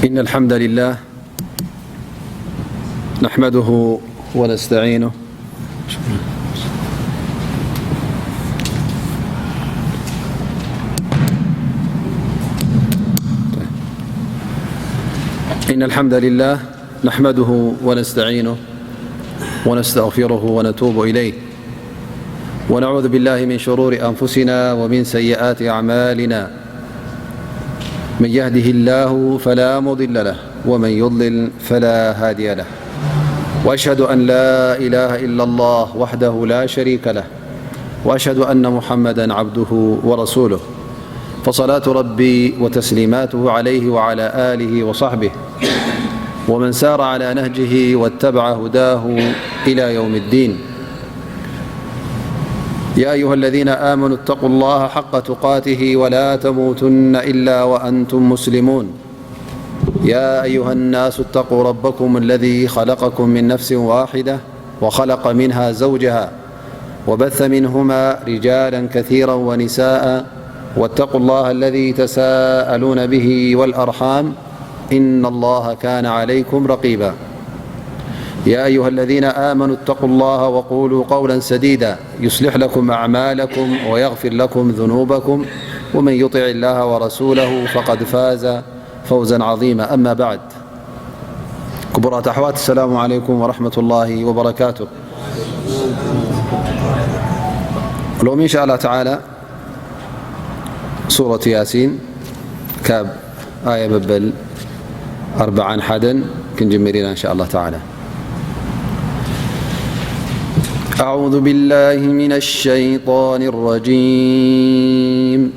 إن الحمد لله نحمده ونستعينه. إن الحمد لله نحمده ونستعينه ونستغفره ونتوب إليه، ونعوذ بالله من شرور أنفسنا ومن سيئات أعمالنا. من يهده الله فلا مضل له، ومن يضلل فلا هادي له. وأشهد أن لا إله إلا الله وحده لا شريك له، وأشهد أن محمدا عبده ورسوله. فصلاة ربي وتسليماته عليه وعلى آله وصحبه ومن سار على نهجه واتبع هداه إلى يوم الدين. يا أيها الذين آمنوا اتقوا الله حق تقاته ولا تموتن إلا وأنتم مسلمون. يا أيها الناس اتقوا ربكم الذي خلقكم من نفس واحدة وخلق منها زوجها وبث منهما رجالا كثيرا ونساء، واتقوا الله الذي تساءلون به والأرحام، إن الله كان عليكم رقيبا. يا أيها الذين آمنوا اتقوا الله وقولوا قولا سديدا يصلح لكم أعمالكم ويغفر لكم ذنوبكم، ومن يطع الله ورسوله فقد فاز فوزا عظيما. أما بعد، كبرات أحوات، السلام عليكم ورحمة الله وبركاته. لوم إن شاء الله تعالى سورة ياسين، كاب آية مبل أربعا حدا، كنجمرين إن شاء الله تعالى. أعوذ بالله من الشيطان الرجيم.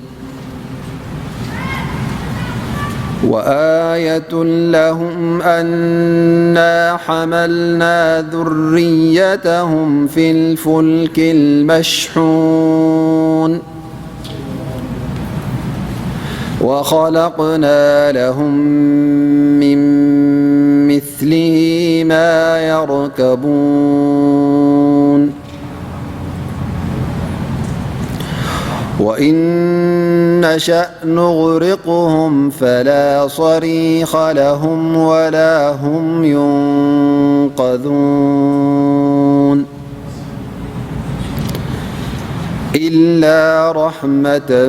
وآية لهم أنا حملنا ذريتهم في الفلك المشحون. وخلقنا لهم من مثله ما يركبون. وإن نشأ نغرقهم فلا صريخ لهم ولا هم ينقذون. إلا رحمة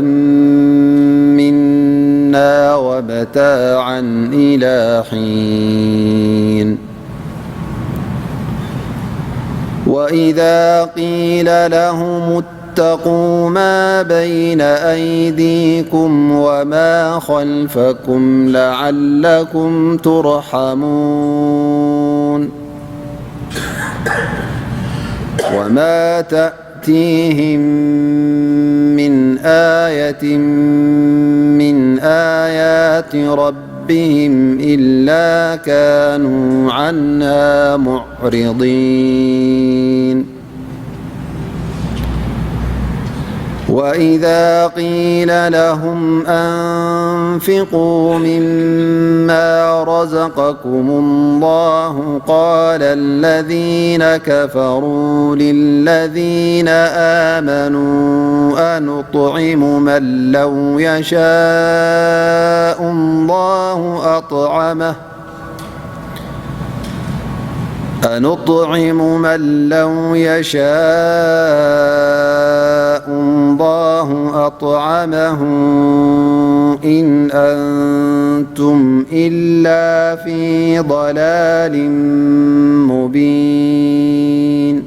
منا ومتاعا إلى حين. وإذا قيل لهم اتقوا ما بين أيديكم وما خلفكم لعلكم ترحمون. وما تأتيهم من آية من آيات ربهم إلا كانوا عنها معرضين. وإذا قيل لهم أنفقوا مما رزقكم الله قال الذين كفروا للذين آمنوا أنطعم من لو يشاء الله أطعمه أنطعم من لو يشاء الله أطعمه إن أنتم إلا في ضلال مبين.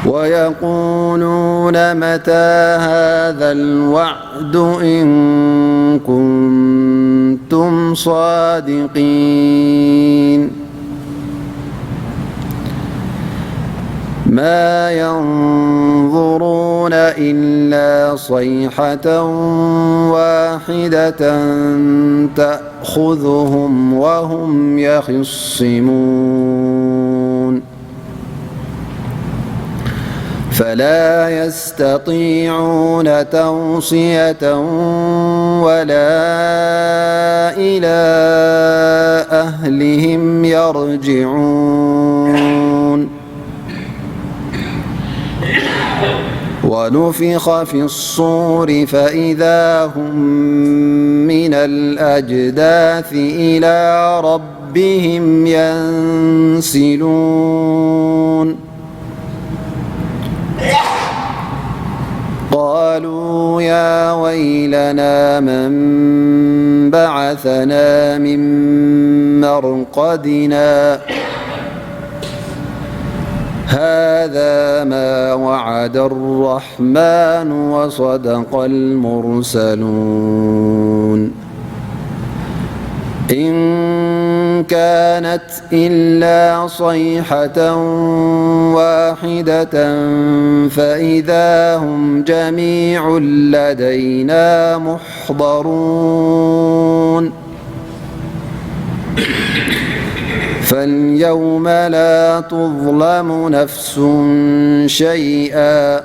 ويقولون متى هذا الوعد إن كنتم صادقين. ما ينظرون إلا صيحة واحدة تأخذهم وهم يخصمون. فلا يستطيعون توصية ولا إلى أهلهم يرجعون. ونفخ في الصور فإذا هم من الأجداث إلى ربهم ينسلون. قالوا يا ويلنا من بعثنا من مرقدنا، هذا ما وعد الرحمن وصدق المرسلون. إن كانت إلا صيحة واحدة فإذا هم جميع لدينا محضرون. فاليوم لا تظلم نفس شيئا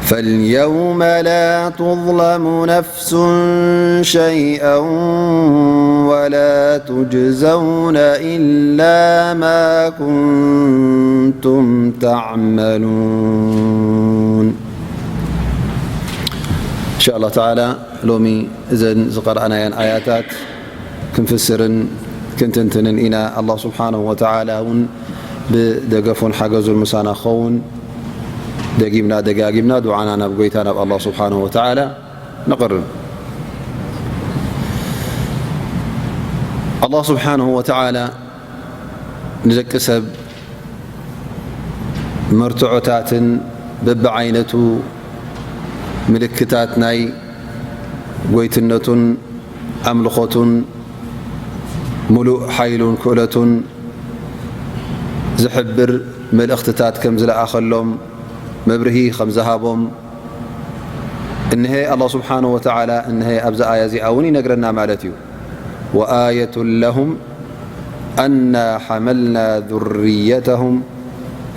فاليوم لا تظلم نفس شيئا ولا تجزون إلا ما كنتم تعملون. إن شاء الله تعالى ሎሚ እዘን ዝቐረኣናየን ኣያታት ክንፍስርን ክንትንትንን ኢና። ኣላህ ስብሓነሁ ወተዓላ እውን ብደገፉን ሓገዙን ምሳና ክኸውን ደጊምና ደጋጊምና ዱዓና ናብ ጎይታ ናብ ኣላህ ስብሓነሁ ወተዓላ ነቕርብ። ኣላህ ስብሓነሁ ወተዓላ ንደቂ ሰብ መርትዖታትን በብዓይነቱ ምልክታት ናይ ጎይትነቱን ኣምልኾቱን ምሉእ ሓይሉን ክእለቱን ዝሕብር መልእኽትታት ከም ዝለኣኸሎም መብርሂ ከም ዝሃቦም እንሀ ኣላህ ስብሓነሁ ወተዓላ እንሀ ኣብዛ ኣያ እዚኣ እውን ይነግረና ማለት እዩ። وآية لهم أنا حملنا ذريتهم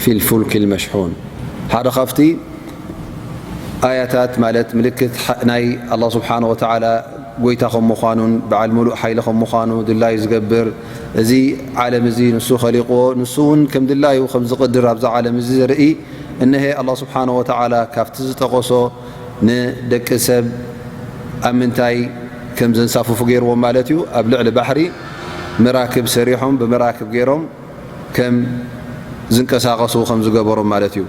في الفلك المشحون። ሓደ ካብቲ ኣያታት ማለት ምልክት ሓ-፣ ናይ ኣላህ ስብሓነሁ ወተዓላ ጎይታ ከም ምዃኑን በዓል ምሉእ ሓይሊ ከም ምዃኑ ድላዩ ዝገብር፣ እዚ ዓለም እዚ ንሱ ኸሊቕዎ፣ ንሱ እውን ከም ድላዩ ከም ዝቕድር ኣብዛ ዓለም እዚ ዘርኢ፣ እንሀ ኣላህ ስብሓነሁ ወተዓላ ካብቲ ዝጠቐሶ ንደቂ ሰብ ኣብ ምንታይ ከም ዘንሳፍፉ ገይርዎም ማለት እዩ። ኣብ ልዕሊ ባሕሪ መራክብ ሰሪሖም፣ ብመራክብ ገይሮም ከም ዝንቀሳቐሱ ከም ዝገበሮም ማለት እዩ።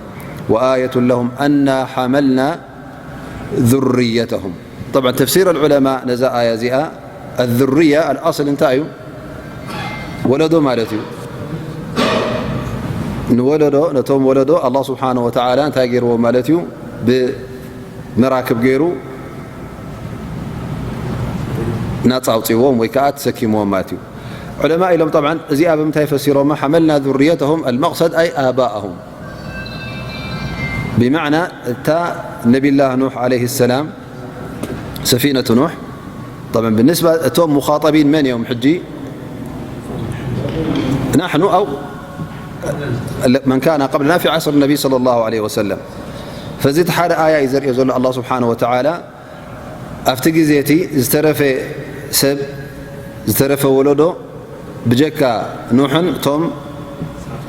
وآية لهم أنا حملنا ذريتهم. طبعا تفسير العلماء ነዛ ኣያ እዚኣ الذرية الأصل እንታይ እዩ? ወለዶ ማለት እዩ። ንወለዶ፣ ነቶም ወለዶ ኣላህ ስብሓነሁ ወተዓላ እንታይ ገይርዎም ማለት እዩ? ብመራክብ ገይሩ ናጻ ኣውፅዎም ወይ ከዓ ተሰኪምዎም ማለት እዩ። ዑለማ ኢሎም طبعا እዚኣ ብምንታይ ፈሲሮማ? حملنا ذريتهم المقصد أي آباءهم بمعنى እታ ነቢላህ ኑሕ ዓለይሂ ሰላም ሰፊነቱ ኑሕ طبعا بالنسبة እቶም مخاطبين መን እዮም ሕጂ? نحن أو من كان قبلنا في عصر النبي صلى الله عليه وسلم። ፈዚ እቲ ሓደ ኣያ እዩ ዘርእዮ ዘሎ ኣላህ ስብሓነሁ ወተዓላ ኣብቲ ግዜ እቲ ዝተረፈ ሰብ ዝተረፈ ወለዶ ብጀካ ኑሕን እቶም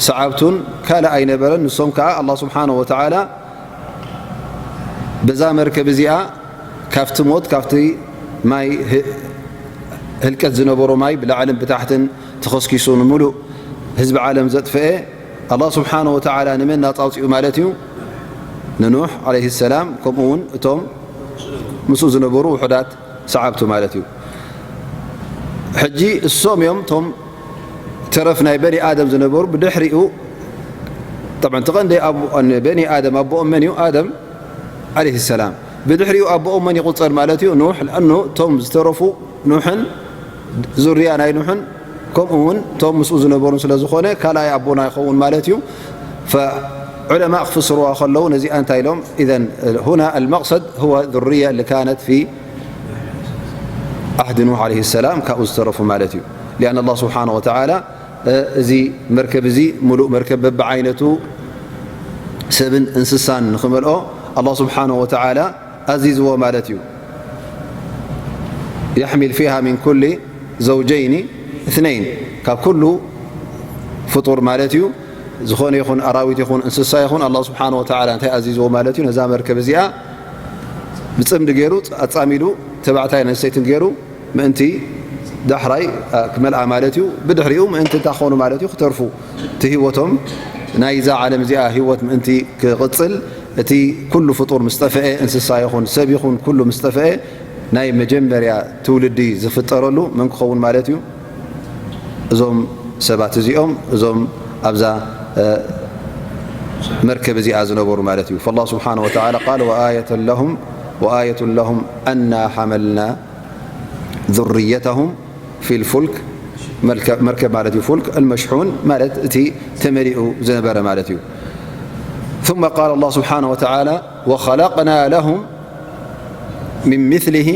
ሰዓብቱን ካልእ ኣይነበረን። ንሶም ከዓ ኣላህ ስብሓነሁ ወተዓላ በዛ መርከብ እዚኣ ካብቲ ሞት፣ ካብቲ ማይ ህ-፣ ህልቀት ዝነበሮ ማይ ብላዕልን ብታሕትን ተኸስኪሱ ንምሉእ ህዝቢ ዓለም ዘጥፍአ ኣላህ ስብሓነሁ ወተዓላ ንመን ናጻ ኣውፂኡ ማለት እዩ? ንኑሕ ዓለይሂ ሰላም፣ ከምኡ እውን እቶም ምስኡ ዝነበሩ ውሑዳት ሰዓብቱ ማለት እዩ። ሕጂ እሶም እዮም እቶም ተረፍ ናይ በኒ ኣደም ዝነበሩ። ብድሕሪኡ፣ ጠብዓን፣ እቲ ቀንዲ ኣቦ-፣ በኒ ኣደም ኣቦኦም መን እዩ? ኣደም ዓለይሂ ሰላም። ብድሕሪኡ ኣቦኦም መን ይቑጸር ማለት እዩ? ኑሕ። ለኣኑ እቶም ዝተረፉ ኑሕን ዙርያ ናይ ኑሕን ከምኡ እውን እቶም ምስኡ ዝነበሩን ስለ ዝኾነ ካልኣይ ኣቦና ይኸውን ማለት እዩ። ፈዑለማእ ክፍስርዋ ከለዉ ነዚኣ እንታይ ኢሎም? إذن هنا المقصد هو ذرية اللي كانت في عهد نوح عليه السلام ካብኡ ዝተረፉ ማለት እዩ። لأن الله سبحانه وتعالى እዚ መርከብ እዚ ምሉእ መርከብ በብዓይነቱ ሰብን እንስሳን ንኽመልኦ ኣላህ ስብሓነሁ ወተዓላ ኣዚዝዎ ማለት እዩ። يحمل فيها من كل زوجين اثنين ካብ ኩሉ ፍጡር ማለት እዩ። ዝኾነ ይኹን ኣራዊት ይኹን እንስሳ ይኹን ኣላህ ስብሓነ ወተዓላ እንታይ ኣዚዝዎ ማለት እዩ? ነዛ መርከብ እዚኣ ብጽምዲ ገይሩ ኣጻሚዱ ተባዕታይ ኣንስተይትን ገይሩ ምእንቲ ዳሕራይ ክመልኣ ማለት እዩ። ብድሕሪኡ ምእንቲ እንታይ ክኾኑ ማለት እዩ? ክተርፉ። እቲ ህይወቶም ናይዛ ዓለም እዚኣ ህይወት ምእንቲ ክቕጽል፣ እቲ ኩሉ ፍጡር ምስ ጠፍአ፣ እንስሳ ይኹን ሰብ ይኹን ኩሉ ምስ ጠፍአ፣ ናይ መጀመርያ ትውልዲ ዝፍጠረሉ መን ክኸውን ማለት እዩ? እዞም ሰባት እዚኦም፣ እዞም ኣብዛ መርከብ እዚኣ ዝነበሩ ማለት እዩ። فالله سبحانه وتعالى قال وآية لهم وآية لهم أنا حملنا ذريتهم في الفلك، መርከብ ማለት እዩ። ፉልክ المشحون ማለት እቲ ተመሊኡ ዝነበረ ማለት እዩ። ثم قال الله سبحانه وتعالى وخلقنا لهم من مثله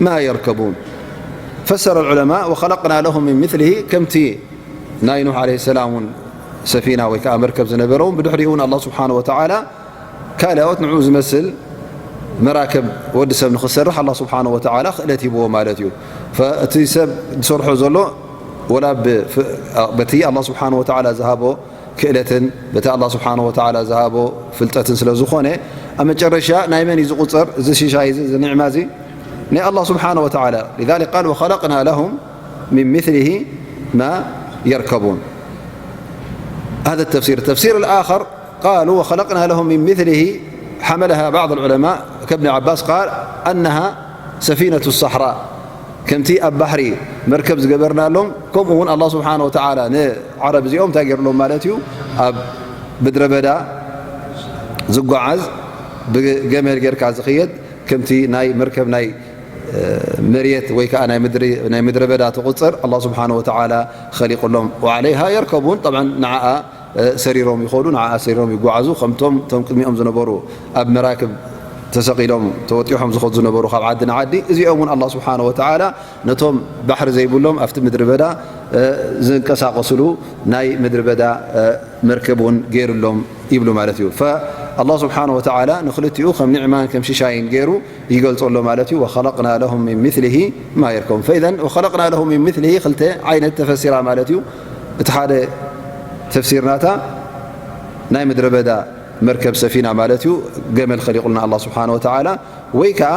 ما يركبون. فسر العلماء وخلقنا لهم من مثله ከምቲ ናይ ኑሕ عليه السلام እውን ሰፊና ወይ ከዓ መርከብ ዝነበረውን ብድሕሪኡ እውን ኣላህ ስብሓነ ወተዓላ ካልኦት ንዑ ዝመስል መራከብ ወዲ ሰብ ንኽሰርሕ ኣላህ ስብሓነ ወተዓላ ክእለት ሂብዎ ማለት እዩ። እቲ ሰብ ዝሰርሖ ዘሎ ወላ በቲ ኣላህ ስብሓነ ወተዓላ ዝሃቦ ክእለትን በቲ ኣላህ ስብሓነ ወተዓላ ዝሃቦ ፍልጠትን ስለ ዝኾነ ኣብ መጨረሻ ናይ መን እዩ ዝቁፀር? እዚ ሽሻይ እዚ፣ እዚ ኒዕማ እዚ ናይ ኣላህ ስብሓነ ወተዓላ። لذلك قال وخلقنا لهم من مثله ما يركبون. هذا التفسير. التفسير الآخر قالوا وخلقنا لهم من مثله، حملها بعض العلماء كابن عباس قال أنها سفينة الصحراء. ከምቲ ኣብ ባሕሪ መርከብ ዝገበርናሎም ከምኡ እውን ኣላህ ስብሓነ ወተዓላ ንዓረብ እዚኦም እንታይ ገይርሎም ማለት እዩ? ኣብ ምድረ በዳ ዝጓዓዝ ብገመል ጌርካ ዝኽየድ ከምቲ ናይ መርከብ ናይ መሬት ወይ ከዓ ናይ ምድሪ ናይ ምድረ በዳ ትቑፅር ኣላህ ስብሓነ ወተዓላ ኸሊቁሎም። وعليها يركبون طبعا ንዓኣ ሰሪሮም ይኸዱ፣ ንዓኣ ሰሪሮም ይጓዓዙ። ከምቶም እቶም ቅድሚኦም ዝነበሩ ኣብ መራክብ ተሰቒሎም ተወጢሖም ዝኸዱ ዝነበሩ ካብ ዓዲ ንዓዲ እዚኦም እውን ኣላህ ስብሓነ ወተዓላ ነቶም ባሕሪ ዘይብሎም ኣብቲ ምድሪ በዳ ዝንቀሳቐስሉ ናይ ምድሪ በዳ መርከብ እውን ገይሩሎም ይብሉ ማለት እዩ። فالله سبحانه وتعالى ንክልቲኡ ከም ኒዕማን ከም ሽሻይን ገይሩ ይገልጾ ኣሎ ማለት እዩ። وخلقنا لهم من مثله ما يركبون. فإذا وخلقنا لهم من مثله ክልተ ዓይነት ተፈሲራ ማለት እዩ። እቲ ሓደ ተፍሲር ናታ ናይ ምድረ በዳ መርከብ ሰፊና ማለት እዩ። ገመል ኸሊቁልና ኣላህ ስብሓነ ወተዓላ ወይ ከዓ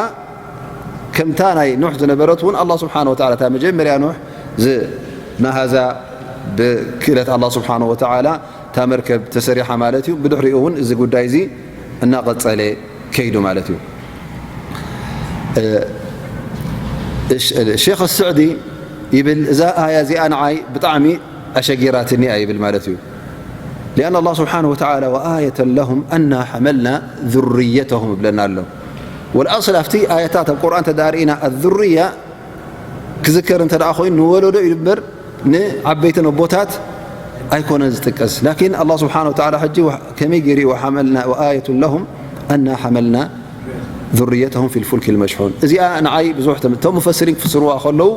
ከምታ ናይ ኑሕ ዝነበረት እውን ኣላህ ስብሓነ ወተዓላ እታ መጀመርያ ኑሕ ዝመሃዛ ብክእለት ኣላህ ስብሓነ ወተዓላ እታ መርከብ ተሰሪሓ ማለት እዩ። ብድሕሪኡ እውን እዚ ጉዳይ እዚ እናቐጸለ ከይዱ ማለት እዩ። ሼኽ ስዕዲ ይብል እዛ ኣያ እዚኣ ንዓይ ብጣዕሚ ኣሸጊራትኒ እያ ይብል ማለት እዩ። لأن الله سبحانه وتعالى وآية لهم أنا حملنا ذريتهم ይብለና ኣሎ። والأصل ኣብቲ ኣያታት ኣብ ቁርኣን ተዳርኢና الذرية ክዝከር እንተ ደኣ ኮይኑ ንወለዶ እዩ እምበር ንዓበይትን ኣቦታት ኣይኮነን ዝጥቀስ። ላኪን ኣላህ ስብሓነ ወተዓላ ሕጂ ከመይ ገይሩ እዩ وحملنا وآية لهم أنا حملنا ذريتهم في الفلك المشحون። እዚኣ ንዓይ ብዙሕ ተም-፣ እቶም ሙፈሲሪን ክፍስርዋ ከለዉ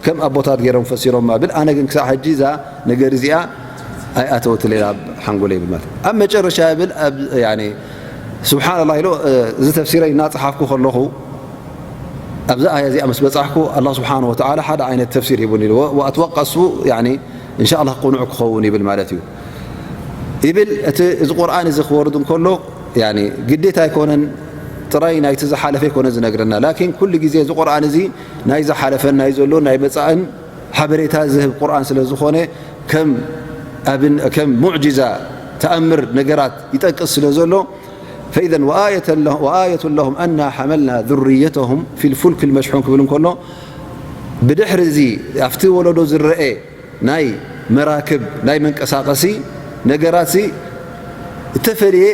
ከም ኣቦታት ገይሮም ፈሲሮማ ብል። ኣነ ግን ክሳዕ ሕጂ እዛ ነገር እዚኣ ኣይኣተወትለይ ኣብ ሓንጎለይ ይብል ማለት ኣብ መጨረሻ ይብል ኣብ ያኒ ስብሓንላህ ኢሎ እዚ ተፍሲረይ እናፀሓፍኩ ከለኹ ኣብዛ ኣያ እዚኣ ምስ በጻሕኩ ኣላህ ስብሓን ወተዓላ ሓደ ዓይነት ተፍሲር ሂቡኒ ኢሉ ወኣትወቀሱ ያኒ እንሻ ኣላህ ቅኑዕ ክኸውን ይብል ማለት እዩ ይብል። እቲ እዚ ቁርኣን እዚ ክወርድ እንከሎ ያኒ ግዴታ ኣይኮነን ጥራይ ናይቲ ዝሓለፈ ኣይኮነ ዝነግረና ላኪን ኩሉ ግዜ እዚ ቁርኣን እዚ ናይ ዝሓለፈን ናይ ዘሎን ናይ መጻእን ሓበሬታ ዝህብ ቁርኣን ስለ ዝኾነ ከም ኣብን ከም ሙዕጂዛ ተኣምር ነገራት ይጠቅስ ስለ ዘሎ فإذا وآية لهم أنا حملنا ذريتهم في الفلك المشحون ክብል እንከሎ ብድሕሪ እዚ ኣብቲ ወለዶ ዝረአ ናይ መራክብ ናይ መንቀሳቐሲ ነገራት እተፈልየ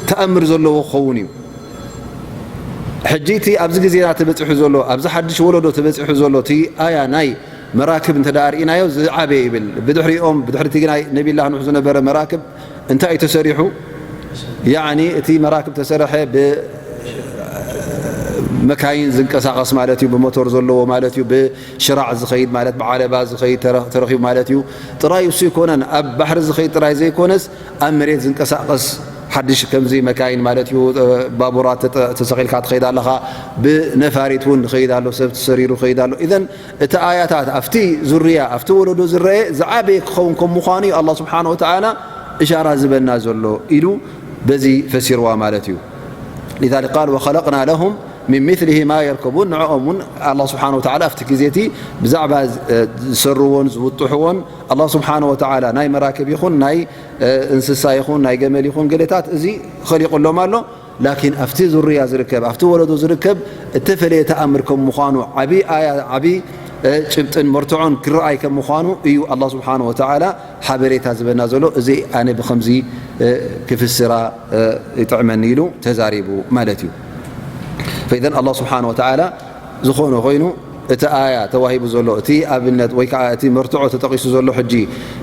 ተኣምር ዘለዎ ክኸውን እዩ። ሕጂ እቲ ኣብዚ ግዜና ተበፂሑ ዘሎ ኣብዚ ሓድሽ ወለዶ ተበፂሑ ዘሎ እቲ ኣያ ናይ መራክብ እንተ ደኣ ርኢናዮ ዝዓበየ ይብል። ብድሕሪኦም ብድሕሪ እቲ ናይ ነቢላህ ኑሕ ዝነበረ መራክብ እንታይ እዩ ተሰሪሑ? ያዕኒ እቲ መራክብ ተሰርሐ ብመካይን ዝንቀሳቐስ ማለት እዩ፣ ብሞቶር ዘለዎ ማለት እዩ፣ ብሽራዕ ዝኸይድ ማለት ብዓለባ ዝኸይድ ተረ-፣ ተረኺቡ ማለት እዩ። ጥራይ እሱ ይኮነን፣ ኣብ ባሕሪ ዝኸይድ ጥራይ ዘይኮነስ ኣብ መሬት ዝንቀሳቐስ ሓድሽ ከምዚ መካይን ማለት እዩ፣ ባቡራት ተጠ-፣ ተሰቒልካ ትኸይድ ኣለኻ፣ ብነፋሪት እውን ይኸይድ ኣሎ፣ ሰብ ተሰሪሩ ይኸይድ ኣሎ። ኢዘን እቲ ኣያታት ኣብቲ ዙርያ፣ ኣብቲ ወለዶ ዝረአ ዝዓበየ ክኸውን ከም ምዃኑ እዩ ኣላህ ስብሓነ ወተዓላ እሻራ ዝበና ዘሎ ኢሉ በዚ ፈሲርዋ ማለት እዩ። لذلك قال وخلقنا لهم من مثله ما يركبون ንዕኦም እውን ኣላህ ስብሓነ ወተዓላ ኣብቲ ግዜ እቲ ብዛዕባ ዝ-፣ ዝሰርዎን ዝውጥሕዎን ኣላህ ስብሓነ ወተዓላ ናይ መራክብ ይኹን ናይ እንስሳ ይኹን ናይ ገመል ይኹን ገሌታት እዚ ኸሊቑሎም ኣሎ። ላኪን ኣብቲ ዙርያ ዝርከብ ኣብቲ ወለዶ ዝርከብ እተፈለየ ተኣምር ከም ምዃኑ ዓብዪ ኣያ ዓብዪ ጭብጥን መርትዖን ክረኣይ ከም ምዃኑ እዩ ኣላህ ስብሓነ ወተዓላ ሓበሬታ ዝበና ዘሎ። እዚ ኣነ ብኸምዚ ክፍስራ ይጥዕመኒ ኢሉ ተዛሪቡ ማለት እዩ። ፈኢዘን ኣላህ ስብሓነ ወተዓላ ዝኾነ ኮይኑ እቲ ኣያ ተዋሂቡ ዘሎ፣ እቲ ኣብነት ወይ ከዓ እቲ መርትዖ ተጠቒሱ ዘሎ ሕጂ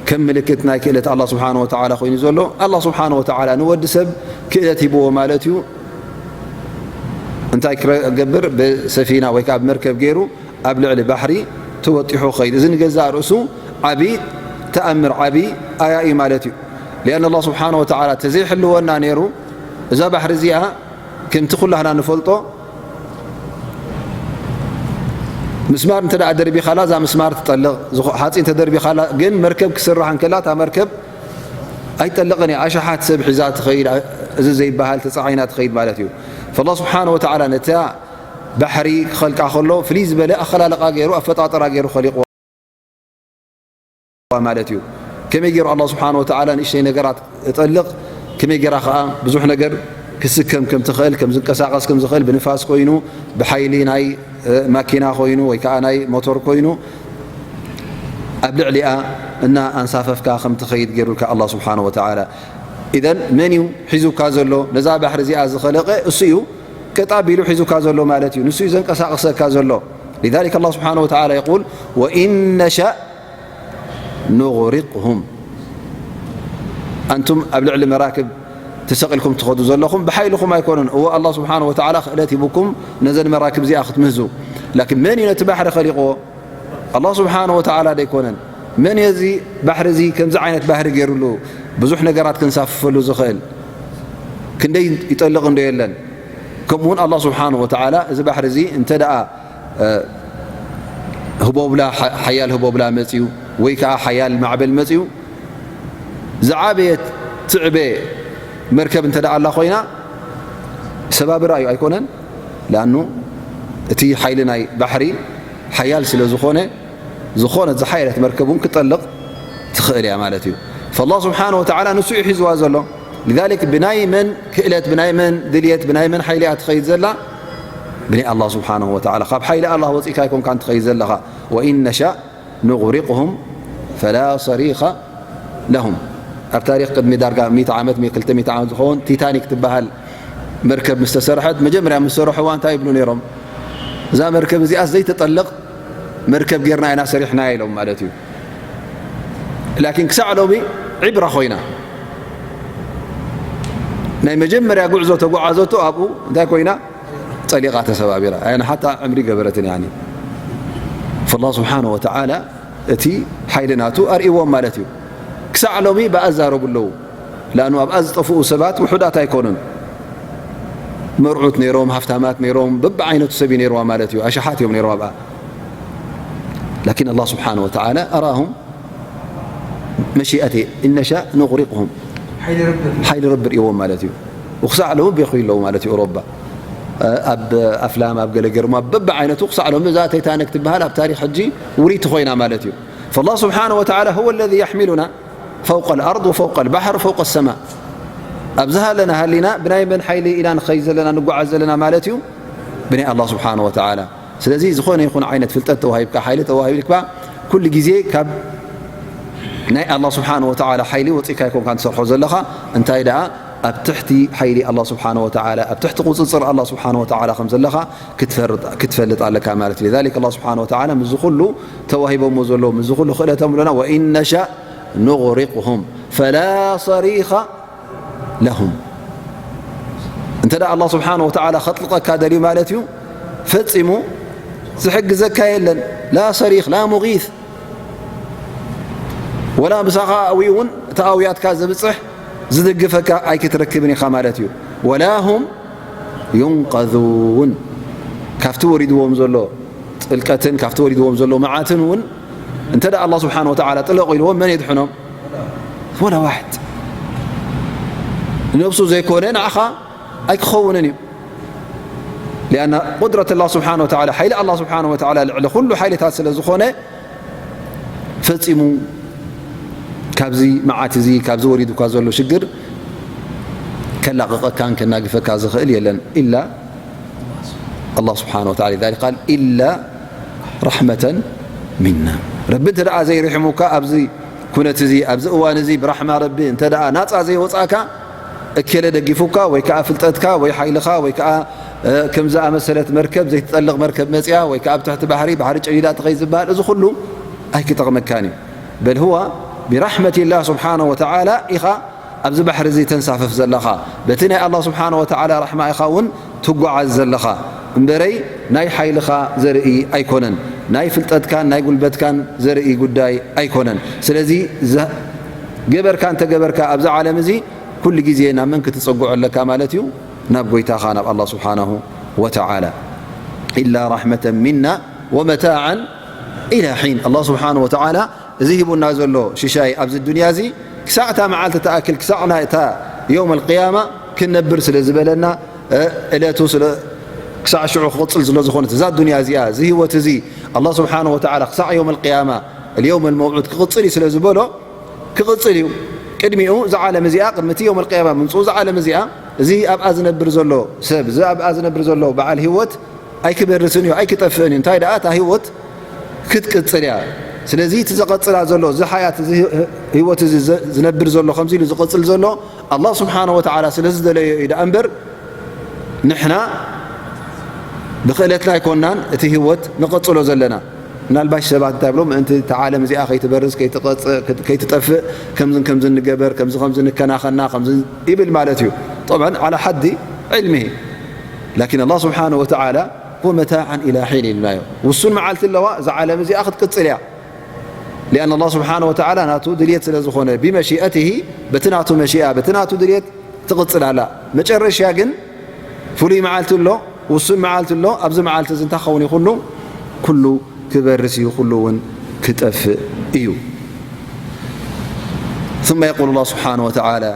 ከም ምልክት ናይ ክእለት ኣላህ ስብሓነ ወተዓላ ኮይኑ ዘሎ፣ ኣላህ ስብሓነ ወተዓላ ንወዲ ሰብ ክእለት ሂብዎ ማለት እዩ። እንታይ ክገብር? ብሰፊና ወይ ከዓ ብመርከብ ገይሩ ኣብ ልዕሊ ባሕሪ ተወጢሑ ክኸይድ። እዚ ንገዛእ ርእሱ ዓቢ ተኣምር፣ ዓቢ ኣያ እዩ ማለት እዩ። ሊኣን ኣላህ ስብሓነ ወተዓላ ተዘይሕልወና ነይሩ፣ እዛ ባሕሪ እዚኣ ከምቲ ኩላህና ንፈልጦ ምስማር እንተ ደኣ ደርቢኻላ፣ እዛ ምስማር ትጠልቕ፣ ዝኾ-፣ ሓፂን ተደርቢኻላ፣ ግን መርከብ ክስራሕ እንከላ፣ እታ መርከብ ኣይትጠልቕን እያ። ኣሽሓት ሰብ ሒዛ ትኸይድ፣ እዚ ዘይበሃል ተፃዒና ትኸይድ ማለት እዩ። ፈላህ ስብሓነ ወተዓላ ነታ ባሕሪ ክኸልቃ ከሎ፣ ፍልይ ዝበለ ኣኸላልቃ ገይሩ፣ ኣፈጣጥራ ገይሩ ኸሊቕዋ ማለት እዩ። ከመይ ገይሩ ኣላህ ስብሓነ ወተዓላ ንእሽተይ ነገራት እጠልቕ፣ ከመይ ገይራ ኸዓ ብዙሕ ነገር ክስከም ከም ትኽእል፣ ከም ዝንቀሳቐስ ከም ዝኽእል፣ ብንፋስ ኮይኑ፣ ብሓይሊ ናይ፣ እ፣ ማኪና ኮይኑ፣ ወይ ከዓ ናይ ሞቶር ኮይኑ፣ ኣብ ልዕሊኣ እና ኣንሳፈፍካ ከም ትኸይድ ገይሩልካ ኣላህ ስብሓነ ወተዓላ። ኢዘን መን እዩ ሒዙካ ዘሎ? ነዛ ባሕሪ እዚኣ ዝኸለቐ እሱ እዩ። ቀጥ ኣቢሉ ሒዙካ ዘሎ ማለት እዩ። ንሱ እዩ ዘንቀሳቕሰካ ዘሎ። لذلك الله سبحانه وتعالى يقول وإن نشأ نغرقهم ኣንቱም ኣብ ልዕሊ መራክብ ተሰቒልኩም ትኸዱ ዘለኹም ብሓይልኹም ኣይኮነን። እወ ኣላህ ስብሓነ ወተዓላ ክእለት ሂቡኩም ነዘን መራክብ እዚኣ ክትምህዙ። ላኪን መን እዩ ነቲ ባሕሪ ኸሊቕዎ? ኣላህ ስብሓነ ወተዓላ ደይኮነን? መን እዩ እዚ ባሕሪ እዚ ከምዚ ዓይነት ባህሪ ገይሩሉ ብዙሕ ነገራት ከንሳፍፈሉ ዝኽእል? ክንደይ ይጠልቕ እንዶ የለን። ከምኡ እውን ኣላህ ስብሓነ ወተዓላ እዚ ባሕሪ እዚ እንተ ደኣ፣ እ፣ ህቦብላ፣ ሓ-፣ ሓያል ህቦብላ መፅዩ ወይ ከዓ ሓያል ማዕበል መፅዩ ዝዓበየት ትዕበ መርከብ እንተ ደኣ ኣላ ኮይና ሰባብራ እዩ ኣይኮነን? ለኣኑ እቲ ሓይሊ ናይ ባሕሪ ሓያል ስለ ዝኾነ፣ ዝኾነት ዝሓየለት መርከብ እውን ክጠልቕ ትኽእል እያ ማለት እዩ። ፈላህ ስብሓነ ወተዓላ ንሱ እዩ ሒዝዋ ዘሎ። ሊዛሊክ ብናይ መን ክእለት፣ ብናይ መን ድልየት፣ ብናይ መን ሓይሊ እያ ትኸይድ ዘላ? ብናይ ኣላህ ስብሓነሁ ወተዓላ። ካብ ሓይሊ ኣላህ ወፂእካ ኣይኮንካን ትኸይድ ዘለኻ። ወኢን ነሻእ ኑግሪቅሁም ፈላ ሰሪኸ ለሁም። ኣብ ታሪኽ ቅድሚ ዳርጋ ሚእቲ ዓመት፣ ክልተ ሚእቲ ዓመት ዝኸውን ቲታኒክ ትበሃል መርከብ ምስ ተሰርሐት፣ መጀመርያ ምስ ሰርሕዋ እንታይ ይብሉ ነይሮም? እዛ መርከብ እዚኣስ ዘይትጠልቕ መርከብ ጌርና ኢና ሰሪሕና ኢሎም ማለት እዩ። ላኪን ክሳዕ ሎሚ ዒብራ ኮይና፣ ናይ መጀመርያ ጉዕዞ ተጓዓዘቶ ኣብኡ እንታይ ኮይና? ጠሊቓ ተሰባቢራ። ኣይ ሓታ ዕምሪ ገበረትን ያኒ። ፈላህ ስብሓነ ወተዓላ እቲ ሓይሊ ናቱ ኣርእዎም ማለት እዩ። ክሳዕ ሎሚ ብኣ ዝዛረቡ ኣለዉ። ለኣኑ ኣብኣ ዝጠፍኡ ሰባት ውሑዳት ኣይኮኑን። መርዑት ነይሮም፣ ሃፍታማት ነይሮም፣ በብዓይነቱ ሰብ እዩ ነይርዋ ማለት እዩ። ኣሽሓት እዮም ነይሮም ኣብኣ። ላኪን ኣላህ ስብሓነ ወተዓላ ኣራሁም መሺአት እየ፣ እነሻእ ኑግሪቅሁም። ሓይሊ ረቢ። ሓይሊ ረቢ ርእዎም ማለት እዩ። ክሳዕ ሎሚ ቤኹ ኣለዉ ማለት እዩ። ኦሮባ ኣብ ኣፍላም ኣብ ገለ ገርሞ ኣብ በብዓይነቱ ክሳዕ ሎሚ እዛ ታይታኒክ ትበሃል ኣብ ታሪክ ሕጂ ውሪቲ ኮይና ማለት እዩ። ፈላህ ስብሓነ ወተዓላ ሁወ ለዚ የሕሚሉና ፈውቀ ልኣርድ ወፈውቀ ልባሕር ወፈውቀ ሰማእ። ኣብዚ ሃለና ሃሊና ብናይ መን ሓይሊ ኢና ንኸይድ ዘለና ንጓዓዝ ዘለና ማለት እዩ? ብናይ ኣላህ ስብሓነ ወተዓላ። ስለዚ ዝኾነ ይኹን ዓይነት ፍልጠት ተዋሂብካ፣ ሓይሊ ተዋሂብካ፣ ኩሉ ግዜ ካብ ናይ ኣላህ ስብሓነ ወተዓላ ሓይሊ ወፂእካ ኣይኮንካን ትሰርሖ ዘለኻ። እንታይ ደኣ ኣብ ትሕቲ ሓይሊ ኣላህ ስብሓነ ወተዓላ፣ ኣብ ትሕቲ ቁፅፅር ኣላህ ስብሓነ ወተዓላ ከም ዘለኻ ክትፈርጥ-፣ ክትፈልጥ ኣለካ ማለት እዩ። ሊዛሊክ ኣላህ ስብሓነ ወተዓላ ምስዚ ኩሉ ተዋሂቦሞ ዘለዉ፣ ምስዚ ኩሉ ክእለቶም ብሎና፣ ወኢን ነሻእ ኑግሪቅሁም ፈላ ሰሪኸ ለሁም። እንተ ደኣ ኣላህ ስብሓነ ወተዓላ ከጥልቐካ ደልዩ ማለት እዩ፣ ፈጺሙ ዝሕግዘካ የለን። ላ ሰሪኽ፣ ላ ሙጊት፣ ወላ ምሳኻ ኣውዩ እውን እቲ ኣውያትካ ዘብጽሕ ዝድግፈካ ኣይክትረክብን ኢኻ ማለት እዩ። ወላ ሁም ዩንቀዙን፣ ካብቲ ወሪድዎም ዘሎ ጥልቀትን ካብቲ ወሪድዎም ዘሎ መዓትን እውን እንተ ደኣ ኣላህ ስብሓን ወተዓላ ጥለቑ ኢልዎም መን የድሕኖም? ወላ ዋሕድ። ንነብሱ ዘይኮነ ንዓኻ ኣይክኸውንን እዩ። ሊኣና ቁድረት ኣላህ ስብሓን ወተዓላ፣ ሓይሊ ኣላህ ስብሓን ወተዓላ ልዕሊ ኩሉ ሓይልታት ስለ ዝኾነ ፈጺሙ ካብዚ መዓት እዚ ካብዚ ወሪዱካ ዘሎ ሽግር ከላቕቐካን ከናግፈካ ዝኽእል የለን ኢላ ኣላህ ስብሓን ወተዓላ። ذلك قال إلا رحمة منا። ረቢ እንተ ደኣ ዘይርሕሙካ ኣብዚ ኩነት እዚ ኣብዚ እዋን እዚ ብራሕማ ረቢ እንተ ደኣ ናጻ ዘይወጻእካ እከለ ደጊፉካ ወይ ከኣ ፍልጠትካ ወይ ሓይልኻ ወይ ከኣ ከም ዝኣመሰለት መርከብ ዘይትጠልቕ መርከብ መጽያ ወይ ከኣ ኣብ ትሕቲ ባሕሪ ባሕሪ ጨዲዳ ትኸይድ ዝበሃል እዚ ኩሉ ኣይክጠቕመካን እዩ። በል ሁዋ ብራሕመቲላህ ስብሓነ ወተዓላ ኢኻ ኣብዚ ባሕሪ እዚ ተንሳፍፍ ዘለኻ፣ በቲ ናይ ኣላህ ስብሓነ ወተዓላ ራሕማ ኢኻ እውን ትጓዓዝ ዘለኻ እምበረይ ናይ ሓይልኻ ዘርኢ ኣይኮነን፣ ናይ ፍልጠትካን ናይ ጉልበትካን ዘርኢ ጉዳይ ኣይኮነን። ስለዚ ገበርካ እንተገበርካ ኣብዚ ዓለም እዚ ኩሉ ግዜ ናብ መን ክትጸግዖ ኣለካ ማለት እዩ? ናብ ጎይታኻ ናብ ኣላህ ስብሓነሁ ወተዓላ። ኢላ ራሕመተን ሚና ወመታዓን ኢላ ሒን። ኣላህ ስብሓነሁ ወተዓላ እዚ ሂቡና ዘሎ ሽሻይ ኣብዚ ዱንያ እዚ ክሳዕ እታ መዓልቲ ትኣክል፣ ክሳዕ ናይ እታ የውም ኣልቅያማ ክንነብር ስለ ዝበለና፣ እ፣ እለቱ ስለ፣ ክሳዕ ሽዑ ክቕጽል ስለ ዝኾነት እዛ ዱንያ እዚኣ፣ እዚ ህይወት እዚ ኣላህ ስብሓነሁ ወተዓላ ክሳዕ የውም ኣልቅያማ፣ ልየውም ኣልመውዑድ ክቕጽል እዩ ስለ ዝበሎ፣ ክቕጽል እዩ። ቅድሚኡ እዛ ዓለም እዚኣ፣ ቅድሚ እቲ የውም ኣልቅያማ ምምጽኡ እዛ ዓለም እዚኣ፣ እዚ ኣብኣ ዝነብር ዘሎ ሰብ፣ እዚ ኣብኣ ዝነብር ዘሎ በዓል ህይወት ኣይክበርስን እዩ፣ ኣይክጠፍእን እዩ። እንታይ ደኣ እታ ህይወት ክትቅጽል እያ። ስለዚ እቲ ዝቐጽላ ዘሎ፣ እዚ ሓያት፣ እዚ ህይወት እዚ ዘ-፣ ዝነብር ዘሎ፣ ከምዚ ኢሉ ዝቕጽል ዘሎ፣ ኣላህ ስብሓነ ወተዓላ ስለ ዝደለዮ እዩ ደኣ እምበር፣ ንሕና ብኽእለትና ኣይኮናን እቲ ህይወት ንቐጽሎ ዘለና። ምናልባሽ ሰባት እንታይ ብሎ፣ ምእንቲ እታ ዓለም እዚኣ ከይትበርስ፣ ከይትቐጽ-፣ ከይትጠፍእ፣ ከምዝን ከምዝን ንገበር፣ ከምዚ ከምዚ ንከናኸና፣ ከምዚ ይብል ማለት እዩ። ጠብዓን ዓላ ሓዲ ዕልምሂ። ላኪን ኣላህ ስብሓነሁ ወተዓላ ወመታዓን ኢላ ሒን ኢልናዮ። ውሱን መዓልቲ ኣለዋ፣ እዛ ዓለም እዚኣ ክትቅጽል እያ። ሊኣን ኣላህ ስብሓነሁ ወተዓላ ናቱ ድልየት ስለ ዝኾነ፣ ቢመሺአትሂ፣ በቲ ናቱ መሺኣ፣ በቲ ናቱ ድልየት ትቕጽል ኣላ። መጨረሻ ግን ፍሉይ መዓልቲ ኣሎ፣ ውሱን መዓልቲ ኣሎ። ኣብዚ መዓልቲ እዚ እንታይ ክኸውን እዩ? ኩሉ፣ ኩሉ ክበርስ እዩ፣ ኩሉ እውን ክጠፍእ እዩ። ثم يقول الله سبحانه وتعالى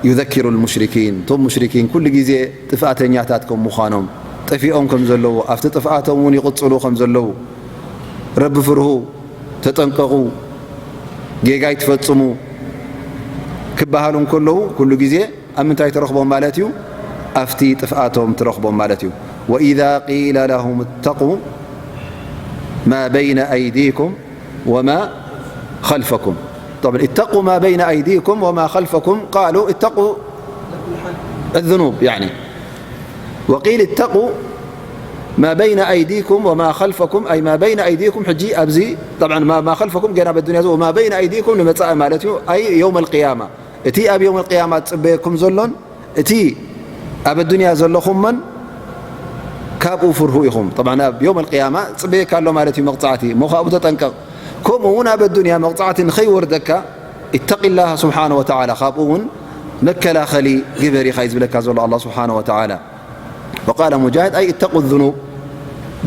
يذكر المشركين، እቶም ሙሽሪኪን ኩሉ ግዜ ጥፍኣተኛታት ከም ምዃኖም፣ ጠፊኦም ከም ዘለዉ፣ ኣብቲ ጥፍኣቶም እውን ይቕጽሉ ከም ዘለዉ፣ ረቢ ፍርሁ፣ ተጠንቀቑ፣ ጌጋ ኣይትፈጽሙ ክበሃሉ እንከለዉ፣ ኩሉ ግዜ ኣብ ምንታይ ትረኽቦም ማለት እዩ? ኣብቲ ጥፍኣቶም ትረኽቦም ማለት እዩ። وإذا قيل لهم اتقوا ما بين أيديكم وما خلفكم. طبعا، اتقوا ما بين أيديكم وما خلفكم، قالوا اتقوا الذنوب، يعني. وقيل اتقوا ما بين أيديكم وما خلفكم، أي ما بين أيديكم، ሕጂ ኣብዚ፣ طبعا، ما، ما خلفكم ገና ኣብ ኣዱንያ፣ وما بين أيديكم ንመጻኢ ማለት እዩ፣ أي يوم القيامة። እቲ ኣብ የውም ኣልቅያማ ዝጽበየኩም ዘሎን እቲ ኣብ ኣዱንያ ዘለኹሞን ካብኡ ፍርሁ ኢኹም። ጠብዓን ኣብ የውም ኣልቅያማ ዝጽበየካ ኣሎ ማለት እዩ መቕጻዕቲ። እሞ ካብኡ ተጠንቀቕ። ከምኡ እውን ኣብ ኣዱንያ መቕጻዕቲ ንኸይወርደካ፣ ኢተቂላህ ስብሓነ ወተዓላ፣ ካብኡ እውን መከላኸሊ ግበር ኢኻ እዩ ዝብለካ ዘሎ ኣላህ ስብሓነ ወተዓላ። ወቃለ ሙጃሂድ፣ ኣይ እተቁ ዙኑብ፣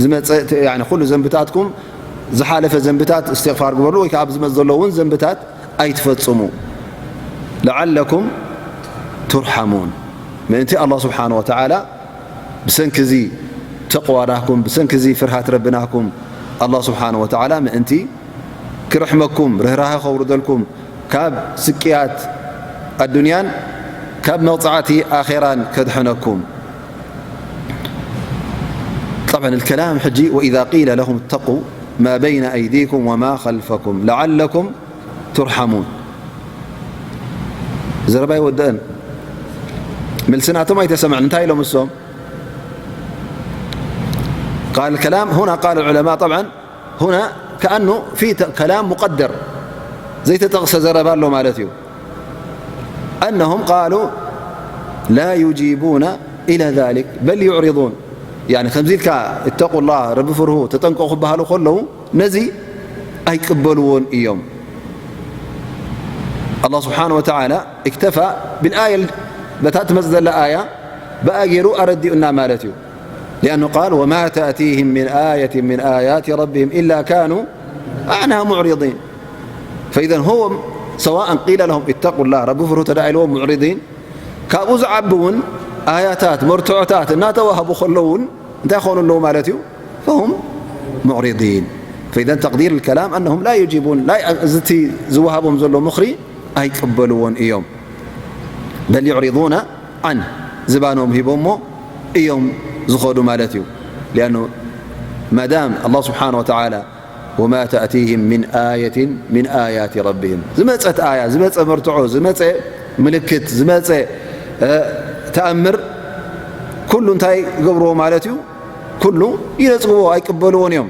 ዝመጸ፣ ያኒ፣ ኩሉ ዘንብታትኩም፣ ዝሓለፈ ዘንብታት እስትግፋር ግበሩ፣ ወይ ከዓ ኣብ ዝመጽእ ዘሎ እውን ዘንብታት ኣይትፈጽሙ። ለዓለኩም ቱርሓሙን፣ ምእንቲ ኣላህ ስብሓነ ወተዓላ ብሰንኪ እዚ ተቕዋ ናህኩም፣ ብሰንኪ እዚ ፍርሃት ረቢ ናህኩም፣ ኣላህ ስብሓነ ወተዓላ ምእንቲ ክርሕመኩም፣ ርህራሀ ከውርደልኩም፣ ካብ ስቅያት ኣዱንያን ካብ መቕጻዕቲ ኣኼራን ከድሕነኩም። طبعا الكلام ሕጂ، وإذا قيل لهم اتقوا ما بين أيديكم وما خلفكم لعلكم ترحمون። ዘረባ ኣይወደአን። መልሲ ናቶም ኣይተሰምዐን። እንታይ ኢሎም እሶም؟ قال الكلام هنا، قال العلماء، طبعا هنا كأنه في ت-، كلام مقدر، ዘይተጠቕሰ ዘረባ ኣሎ ማለት እዩ። أنهم قالوا لا يجيبون إلى ذلك بل يعرضون، يعني ከምዚ ኢልካ اتقوا الله፣ ረቢ ፍርሁ፣ ተጠንቀቑ ክበሃሉ ከለዉ ነዚ ኣይቅበልዎን እዮም። ኣላህ ስብሓነ ወተዓላ እክተፋ ብልኣየ፣ በታ ትመጽእ ዘላ ኣያ ብኣ ገይሩ ኣረዲኡና ማለት እዩ። ሊኣኑ ቃል ወማ ተእቲህም ምን ኣየት ምን ኣያት ረቢህም ኢላ ካኑ ዓንሃ ሙዕሪዲን። ፈኢዘን ሁዎም ሰዋእን ቂለ ለሁም ኢተቁላህ፣ ረቢ ፍርሁ ተዳ ኢልዎም ሙዕሪዲን፣ ካብኡ ዝዓቢ እውን ኣያታት መርትዖታት እናተዋህቡ ከለዉ እውን እንታይ ይኾኑ ኣለዉ ማለት እዩ? ፈሁም ሙዕሪዲን። ፈኢዘን ተቅዲር ልከላም ኣነሁም ላ ዩጂቡን፣ ላ፣ እዚ እቲ ዝወሃቦም ዘሎ ምኽሪ ኣይቅበልዎን እዮም። በል ዩዕሪዱና ዓን፣ ዝባኖም ሂቦሞ እዮም ዝኸዱ ማለት እዩ። ሊኣኑ ማዳም ኣላህ ስብሓነ ወተዓላ ወማ ተእቲህም ምን ኣየትን ምን ኣያት ረቢህም፣ ዝመፀት ኣያ፣ ዝመፀ መርትዖ፣ ዝመፀ ምልክት፣ ዝመፀ ተኣምር ኩሉ እንታይ ይገብርዎ ማለት እዩ? ኩሉ ይነፅግዎ፣ ኣይቅበልዎን እዮም።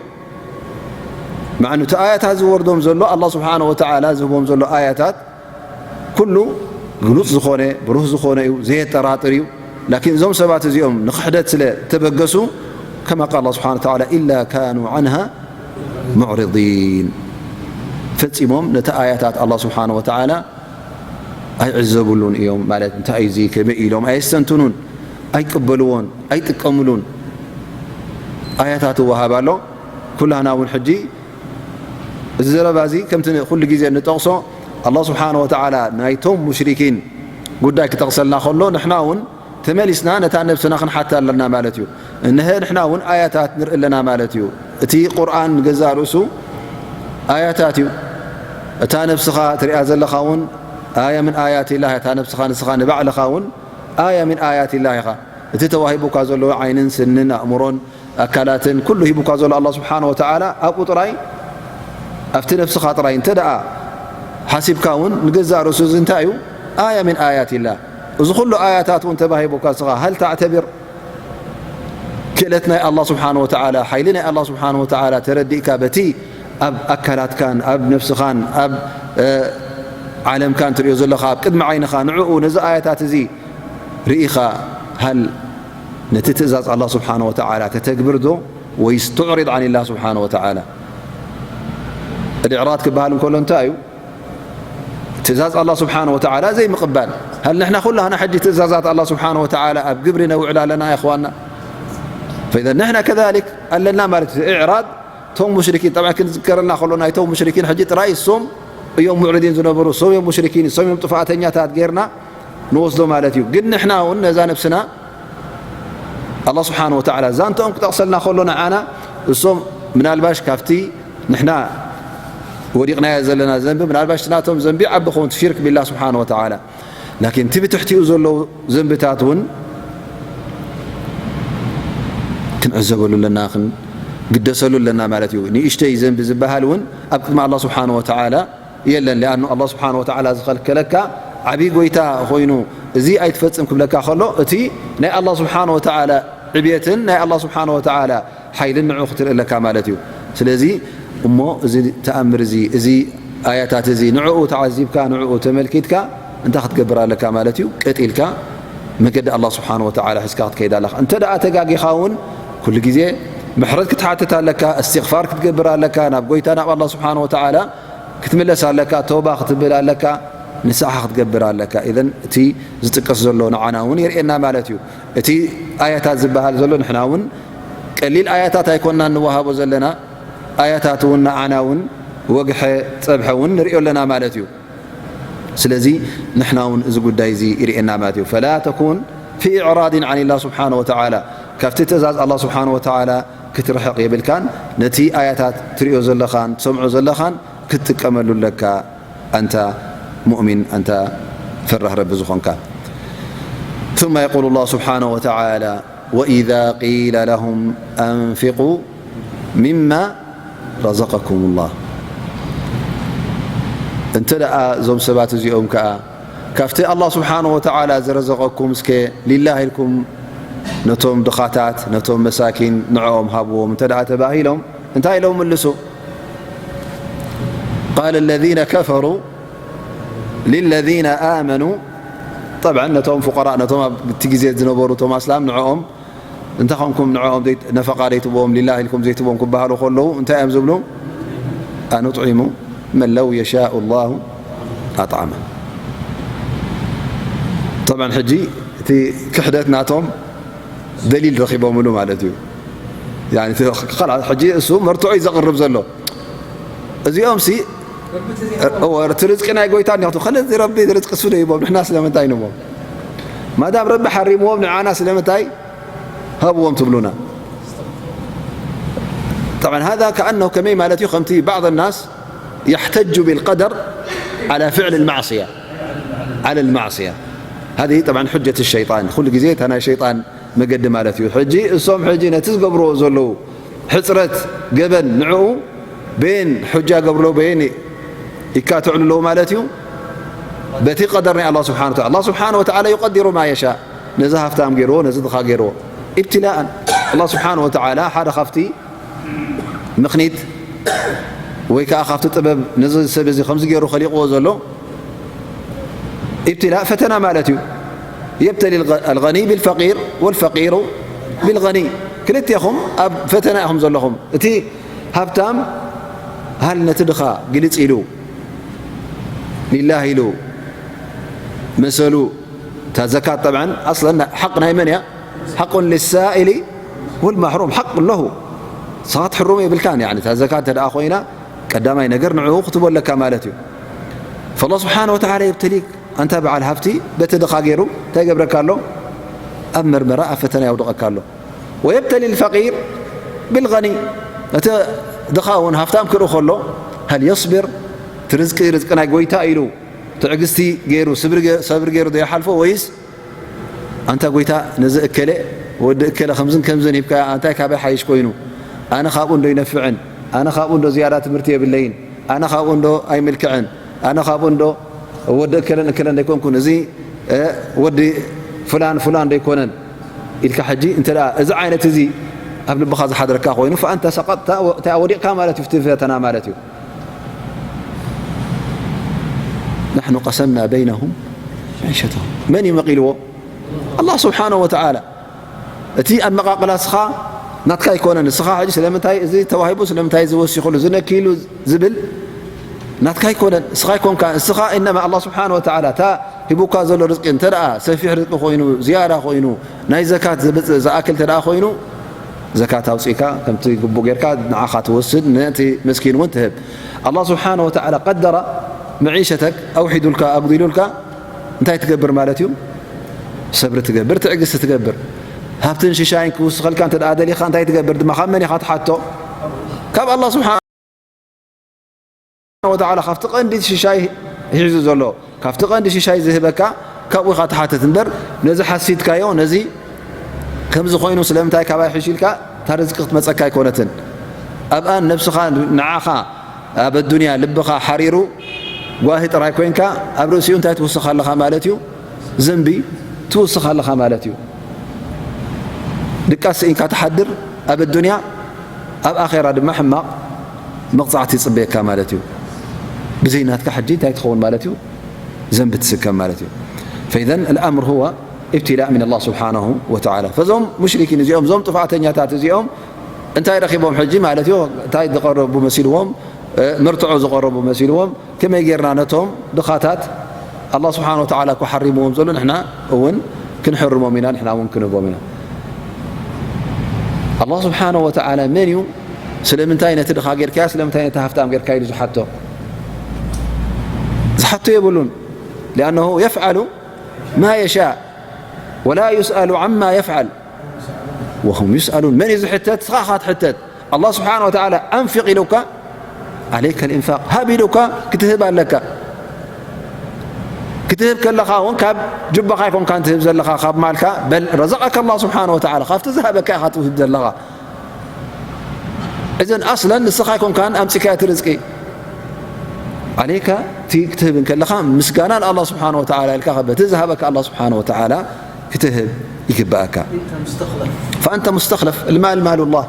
ማዕኑ እቲ ኣያታት ዝወርዶም ዘሎ ኣላህ ስብሓነ ወተዓላ ዝህቦም ዘሎ ኣያታት ኩሉ ግሉጽ ዝኾነ ብሩህ ዝኾነ እዩ፣ ዘየጠራጥር እዩ። ላኪን እዞም ሰባት እዚኦም ንኽሕደት ስለ ተበገሱ ከማ ቃል ኣላህ ስብሓነ ወተዓላ ኢላ ካኑ ዓንሃ ሙዕሪዲን፣ ፈጺሞም ነቲ ኣያታት ኣላህ ስብሓነ ወተዓላ ኣይዕዘብሉን እዮም ማለት እንታይ እዩ እዚ ከመይ ኢሎም ኣየስተንትኑን ኣይቅበልዎን ኣይጥቀምሉን። ኣያታት ይወሃብ ኣሎ። ኩላህና እውን ሕጂ እዚ ዘረባ እዚ ከምቲ ኩሉ ግዜ እንጠቕሶ ኣላህ ስብሓነ ወተዓላ ናይቶም ሙሽሪኪን ጉዳይ ክጠቕሰልና ከሎ ንሕና እውን ተመሊስና ነታ ነብስና ክንሓታ ኣለና ማለት እዩ። እንሀ ንሕና እውን ኣያታት ንርኢ ኣለና ማለት እዩ። እቲ ቁርኣን ንገዛእ ርእሱ ኣያታት እዩ። እታ ነብስኻ ትሪኣ ዘለኻ እውን ኣያ ምን ኣያት ኢላህ፣ እታ ነብስኻ ንስኻ ንባዕልኻ እውን ኣያ ምን ኣያት ኢላህ ኢኻ። እቲ ተዋሂቡካ ዘሎ ዓይንን ስንን ኣእምሮን ኣካላትን ኩሉ ሂቡካ ዘሎ ኣላህ ስብሓነ ወተዓላ ኣብኡ ጥራይ ኣብቲ ነብስኻ ጥራይ እንተ ደኣ ሓሲብካ እውን ንገዛእ ርእሱ እዚ እንታይ እዩ? ኣያ ምን ኣያት ኢላህ። እዚ ኩሉ ኣያታት እውን ተባሂቡካ ንስኻ ሃል ተዕተቢር ክእለት ናይ ኣላህ ስብሓነ ወተዓላ፣ ሓይሊ ናይ ኣላህ ስብሓነ ወተዓላ ተረዲእካ በቲ ኣብ ኣካላትካን ኣብ ነብስኻን ኣብ ዓለምካን ትሪኦ ዘለኻ ኣብ ቅድሚ ዓይንኻ ንዕኡ ነዚ ኣያታት እዚ ርኢኻ ሃል ነቲ ትእዛዝ ኣላህ ስብሓነ ወተዓላ ተተግብር ዶ ወይስ ትዕሪድ ዓን ላህ ስብሓነ ወተዓላ? እልዕራድ ክበሃል እንከሎ እንታይ እዩ? ትእዛዝ ኣላህ ስብሓነ ወተዓላ ዘይምቕባል። ሃል ንሕና ኩላህና ሕጂ ትእዛዛት ኣላህ ስብሓነ ወተዓላ ኣብ ግብሪ ነውዕል ኣለና? ይኽዋና ፈኢዘን ንሕና ከዛሊክ ኣለና ማለት እዩ። እዕራድ እቶም ሙሽሪኪን ጠብዓ ክንዝከረልና ከሎ ናይቶም ሙሽሪኪን ሕጂ ጥራይ እሶም እዮም ሙዕሪዲን ዝነበሩ፣ እሶም እዮም ሙሽሪኪን፣ እሶም እዮም ጥፋኣተኛታት ጌርና ንወስዶ ማለት እዩ። ግን ንሕና እውን ነዛ ነብስና ኣላህ ስብሓነ ወተዓላ ዛንትኦም ክጠቕሰልና ከሎ ንዓና እሶም ምናልባሽ ካብቲ ንሕና ወዲቕናዮ ዘለና ዘንቢ ምናልባሽ እቲ ናቶም ዘንቢ ዓቢ ክኸውን ሽርክ ቢላህ ስብሓነ ወተዓላ። ላኪን እቲ ብትሕቲኡ ዘለዉ ዘንብታት እውን ክንዕዘበሉ ኣለና፣ ክንግደሰሉ ኣለና ማለት እዩ። ንእሽተይ ዘንቢ ዝበሃል እውን ኣብ ቅድሚ ኣላህ ስብሓነ ወተዓላ የለን። ሊኣኑ ኣላህ ስብሓነ ወተዓላ ዝኸልከለካ ዓብዪ ጎይታ ኮይኑ እዚ ኣይትፈጽም ክብለካ ከሎ እቲ ናይ ኣላህ ስብሓነ ወተዓላ ዕብየትን ናይ ኣላህ ስብሓነ ወተዓላ ሓይልን ንዕኡ ክትርኢ ኣለካ ማለት እዩ። ስለዚ እሞ እዚ ተኣምር እዚ፣ እዚ ኣያታት እዚ ንዕኡ ተዓዚብካ፣ ንዕኡ ተመልኪትካ እንታይ ክትገብር ኣለካ ማለት እዩ? ቀጥ ኢልካ መገዲ ኣላህ ስብሓነ ወተዓላ ሒዝካ ክትከይድ ኣለካ። እንተ ደኣ ተጋጊኻ እውን ኩሉ ግዜ ምሕረት ክትሓትት ኣለካ፣ እስትግፋር ክትገብር ኣለካ፣ ናብ ጎይታ ናብ ኣላህ ስብሓነ ወተዓላ ክትምለስ ኣለካ፣ ተውባ ክትብል ኣለካ፣ ንስሓ ክትገብር ኣለካ። ኢዘን እቲ ዝጥቀስ ዘሎ ንዓና እውን የርእየና ማለት እዩ። እቲ ኣያታት ዝበሃል ዘሎ ንሕና እውን ቀሊል ኣያታት ኣይኮንና እንወሃቦ ዘለና፣ ኣያታት እውን ንዓና እውን ወግሐ ጸብሐ እውን ንርእዮ ኣለና ማለት እዩ። ስለዚ ንሕና እውን እዚ ጉዳይ እዚ ይርእየና ማለት እዩ። ፈላ ተኩን ፊ ኢዕራድን ዓን ላህ ስብሓነ ወተዓላ፣ ካብቲ ትእዛዝ ኣላህ ስብሓነ ወተዓላ ክትርሕቕ የብልካን። ነቲ ኣያታት ትርእዮ ዘለኻን ትሰምዖ ዘለኻን ክትጥቀመሉ ኣለካ፣ ኣንታ ሙእሚን፣ ኣንታ ፈራህ ረቢ ዝኾንካ። ثم يقول الله سبحانه وتعالى وإذا قيل لهم أنفقوا مما رزقكم الله، እንተ ደኣ እዞም ሰባት እዚኦም ከኣ ካብቲ ኣላህ ስብሓነ ወተዓላ ዝረዘቐኩም እስከ ሊላህ ኢልኩም ነቶም ድኻታት ነቶም መሳኪን ንዕኦም ሃብዎም እንተ ደኣ ተባሂሎም እንታይ ኢሎም ምልሱ? قال الذين كفروا للذين آمنوا، ጠብዓን ነቶም ፉቀራእ ነቶም ኣብቲ ግዜ ዝነበሩ እቶም ኣስላም ንዕኦም እንታይ ኾንኩም ንዕኦም ነፈቃ ዘይትቦም ሊላህ ኢልኩም ዘይትቦም ክበሃሉ ከለዉ እንታይ እዮም ዝብሉ? ኣኑጥዒሙ መን ለው የሻኡ ላሁ ኣጥዓመ። طبعا ሕጂ እቲ ክሕደት ናቶም ደሊል ረኺቦምሉ ማለት እዩ። ያኒ እቲ ኸላስ ሕጂ እሱ መርትዖ እዩ ዘቕርብ ዘሎ። እዚኦምሲ፣ እወ፣ እቲ ርዝቂ ናይ ጎይታ እንዲኹም፣ ከለዚ ረቢ ርዝቂ እሱ ዶ ሂቦም፣ ንሕና ስለምንታይ ንቦም? ማዳም ረቢ ሓሪምዎም ንዓና ስለምንታይ ሃብዎም ትብሉና? طبعا هذا كأنه ከመይ ማለት እዩ፣ ከምቲ بعض الناس يحتج بالقدر على فعل المعصية، على المعصية. هذه طبعا حجة الشيطان، ኩሉ ግዜ እታ ናይ ሸይጣን መገዲ ማለት እዩ። ሕጂ እሶም ሕጂ ነቲ ዝገብርዎ ዘለዉ ሕጽረት፣ ገበን ንዕኡ በየን ሑጃ ገብርሎ፣ በየን ይካትዕሉ ኣለዉ ማለት እዩ። በቲ ቀደር ናይ ኣላህ ስብሓነ ወተዓላ፣ ኣላህ ስብሓነ ወተዓላ يقدر ما يشاء። ነዚ ሃፍታም ገይርዎ፣ ነዚ ድኻ ገይርዎ። ኢብትላእን ኣላህ ስብሓነ ወተዓላ ሓደ ካብቲ ምኽኒት ወይ ከዓ ካብቲ ጥበብ ነዚ ሰብ እዚ ከምዚ ገይሩ ኸሊቕዎ ዘሎ ኢብትላእ ፈተና ማለት እዩ። يبتلي الغني بالفقير والفقير بالغني። ክልቴኹም ኣብ ፈተና ኢኹም ዘለኹም። እቲ ሃብታም ሃል ነቲ ድኻ ግልጽ ኢሉ ሊላህ ኢሉ መሰሉ እታ ዘካት ጠብዓን ኣስለን ሓቕ ናይ መን እያ? ሓቁን ሊሳኢሊ ወልማሕሩም ሓቅ ለሁ። ንስኻ ትሕሩም የብልካን። ያኒ እታ ዘካት እንተ ደኣ ኮይና ቀዳማይ ነገር ንዕኡ ክትቦ ኣለካ ማለት እዩ። ፈላህ ስብሓነ ወተዓላ የብተሊክ፣ ኣንታ በዓል ሃብቲ በቲ ድኻ ገይሩ እንታይ ይገብረካ ኣሎ? ኣብ መርመራ ኣብ ፈተና የውድቐካ ኣሎ። ወየብተሊ ልፈቂር ብልገኒ፣ እቲ ድኻ እውን ሃብታም ክርኢ ከሎ ሃል የስብር፣ እቲ ርዝቂ ርዝቂ ናይ ጎይታ ኢሉ ትዕግስቲ ገይሩ ስብሪ ገ- ሰብሪ ገይሩ ዶ ይሓልፎ ወይስ ኣንታ ጎይታ ነዚ እከለ ወዲ እከለ ከምዝን ከምዝን ሂብካ ኣንታይ ካበይ ሓይሽ ኮይኑ ኣነ ካብኡ እንዶ ይነፍዕን ኣነ ካብኡ እንዶ ዝያዳ ትምህርቲ የብለይን ኣነ ካብኡ እንዶ ኣይምልክዕን ኣነ ካብኡ እንዶ ወዲ እከለን እከለን ደይኮንኩን እዚ እ፣ ወዲ ፍላን ፍላን ደይኮነን ኢልካ ሕጂ እንተ ደኣ እዚ ዓይነት እዚ ኣብ ልብኻ ዝሓደረካ ኮይኑ ፈኣንተ ሰቀጥታ ወ- እታ ወዲቕካ ማለት እዩ፣ ፍቲ ፈተና ማለት እዩ። نحن قسمنا بينهم معيشتهم. መን እዩ መቒልዎ? ኣላህ ስብሓነ ወተዓላ። እቲ ኣመቓቕላ እስኻ ናትካ ኣይኮነን። እስኻ ሕጂ ስለምንታይ እዚ ተዋሂቡ፣ ስለምንታይ እዚ ወሲኹሉ፣ እዚ ነክይሉ ዝብል ናትካ ኣይኮነን። እስኻ ኣይኮንካ። እስኻ እነማ ኣላህ ስብሓነ ወተዓላ እታ ሂቡካ ዘሎ ርዝቂ እንተ ደኣ ሰፊሕ ርዝቂ ኮይኑ፣ ዝያዳ ኮይኑ፣ ናይ ዘካት ዝብጽእ ዝኣክል እንተ ደኣ ኮይኑ፣ ዘካት ኣውጺእካ ከምቲ ግቡእ ጌርካ ንዓኻ ትወስድ፣ ነቲ መስኪን እውን ትህብ። ኣላህ ስብሓነ ወተዓላ ቀደረ መዒሸተክ ኣውሒዱልካ፣ ኣጉዲሉልካ፣ እንታይ ትገብር ማለት እዩ? ሰብሪ ትገብር፣ ትዕግስቲ ትገብር። ሃብትን ሽሻይን ክውስኸልካ እንተ ደኣ ደሊኻ እንታይ ትገብር ድማ ካብ መን ኢኻ ትሓቶ? ካብ ኣላህ ስብሓነ ወተዓላ ካብቲ ቀንዲ ሽሻይ ሒዙ ዘሎ፣ ካብቲ ቀንዲ ሽሻይ ዝህበካ ካብኡ ኢኻ ትሓትት እምበር ነዚ ሓሲድካዮ፣ ነዚ ከምዚ ኮይኑ ስለምንታይ ካባይ ሒሹ ኢልካ እታ ርዝቂ ክትመጸካ ኣይኮነትን። ኣብኣን ነብስኻ ንዓኻ ኣብ ኣዱንያ ልብኻ ሓሪሩ ጓሂ ጥራይ ኮይንካ ኣብ ርእሲኡ እንታይ ትውስኽ ኣለኻ ማለት እዩ? ዘንቢ ትውስኽ ኣለኻ ማለት እዩ። ድቃስ ስኢንካ ትሓድር ኣብ ኣዱንያ፣ ኣብ ኣኼራ ድማ ሕማቕ መቕጻዕቲ ይጽበየካ ማለት እዩ። ብዘይ ናትካ ሕጂ እንታይ ትኸውን ማለት እዩ? ዘንቢ ትስከም ማለት እዩ። ፈኢዘን الأمر هو ابتلاء من الله سبحانه وتعالى። ፈዞም ሙሽሪኪን እዚኦም፣ እዞም ጥፍኣተኛታት እዚኦም እንታይ ረኺቦም ሕጂ ማለት እዩ? እንታይ ዝቐረቡ መሲልዎም? እ፣ መርትዖ ዝቐረቡ መሲልዎም፣ ከመይ ጌርና ነቶም ድኻታት ኣላህ ስብሓነ ወተዓላ እኮ ሓሪምዎም ዘሎ ንሕና እውን ክንሕርሞም ኢና፣ ንሕና እውን ክንህቦም ኢና። ኣላህ ስብሓነ ወተዓላ መን እዩ? ስለምንታይ ነቲ ድኻ ጌርካዮ? ስለምንታይ ነቲ ሃፍታም ጌርካዮ? ኢሉ ዝሓቶ ዝሓቶ የብሉን። ሊኣነሁ የፍዓሉ ማ የሻእ ወላ ዩስኣሉ ዓማ የፍዓል ወሁም ዩስኣሉን። መን እዩ ዝሕተት? ስኻ ኢኻ ትሕተት። ኣላህ ስብሓነ ወተዓላ ኣንፊቕ ኢሉካ፣ ዓለይከ ልኢንፋቅ፣ ሃብ ኢሉካ፣ ክትህብ ኣለካ። ክትህብ ከለኻ እውን ካብ ጁባኻ ኣይኮንካን ትህብ ዘለኻ፣ ካብ ማልካ፣ በል ረዘቀከ ኣላህ ስብሓነ ወተዓላ፣ ካብቲ ዝሃበካ ኢኻ ትህብ ዘለኻ። እዘን ኣስለን ንስኻ ኣይኮንካን ኣምጺካዮ እቲ ርዝቂ። ዓለይካ እቲ ክትህብ እንከለኻ ምስጋና ንኣላህ ስብሓነ ወተዓላ ኢልካ፣ በቲ ዝሃበካ ኣላህ ስብሓነ ወተዓላ ክትህብ ይግብኣካ። ፈኣንተ ሙስተኽለፍ፣ ልማል ማሉላህ።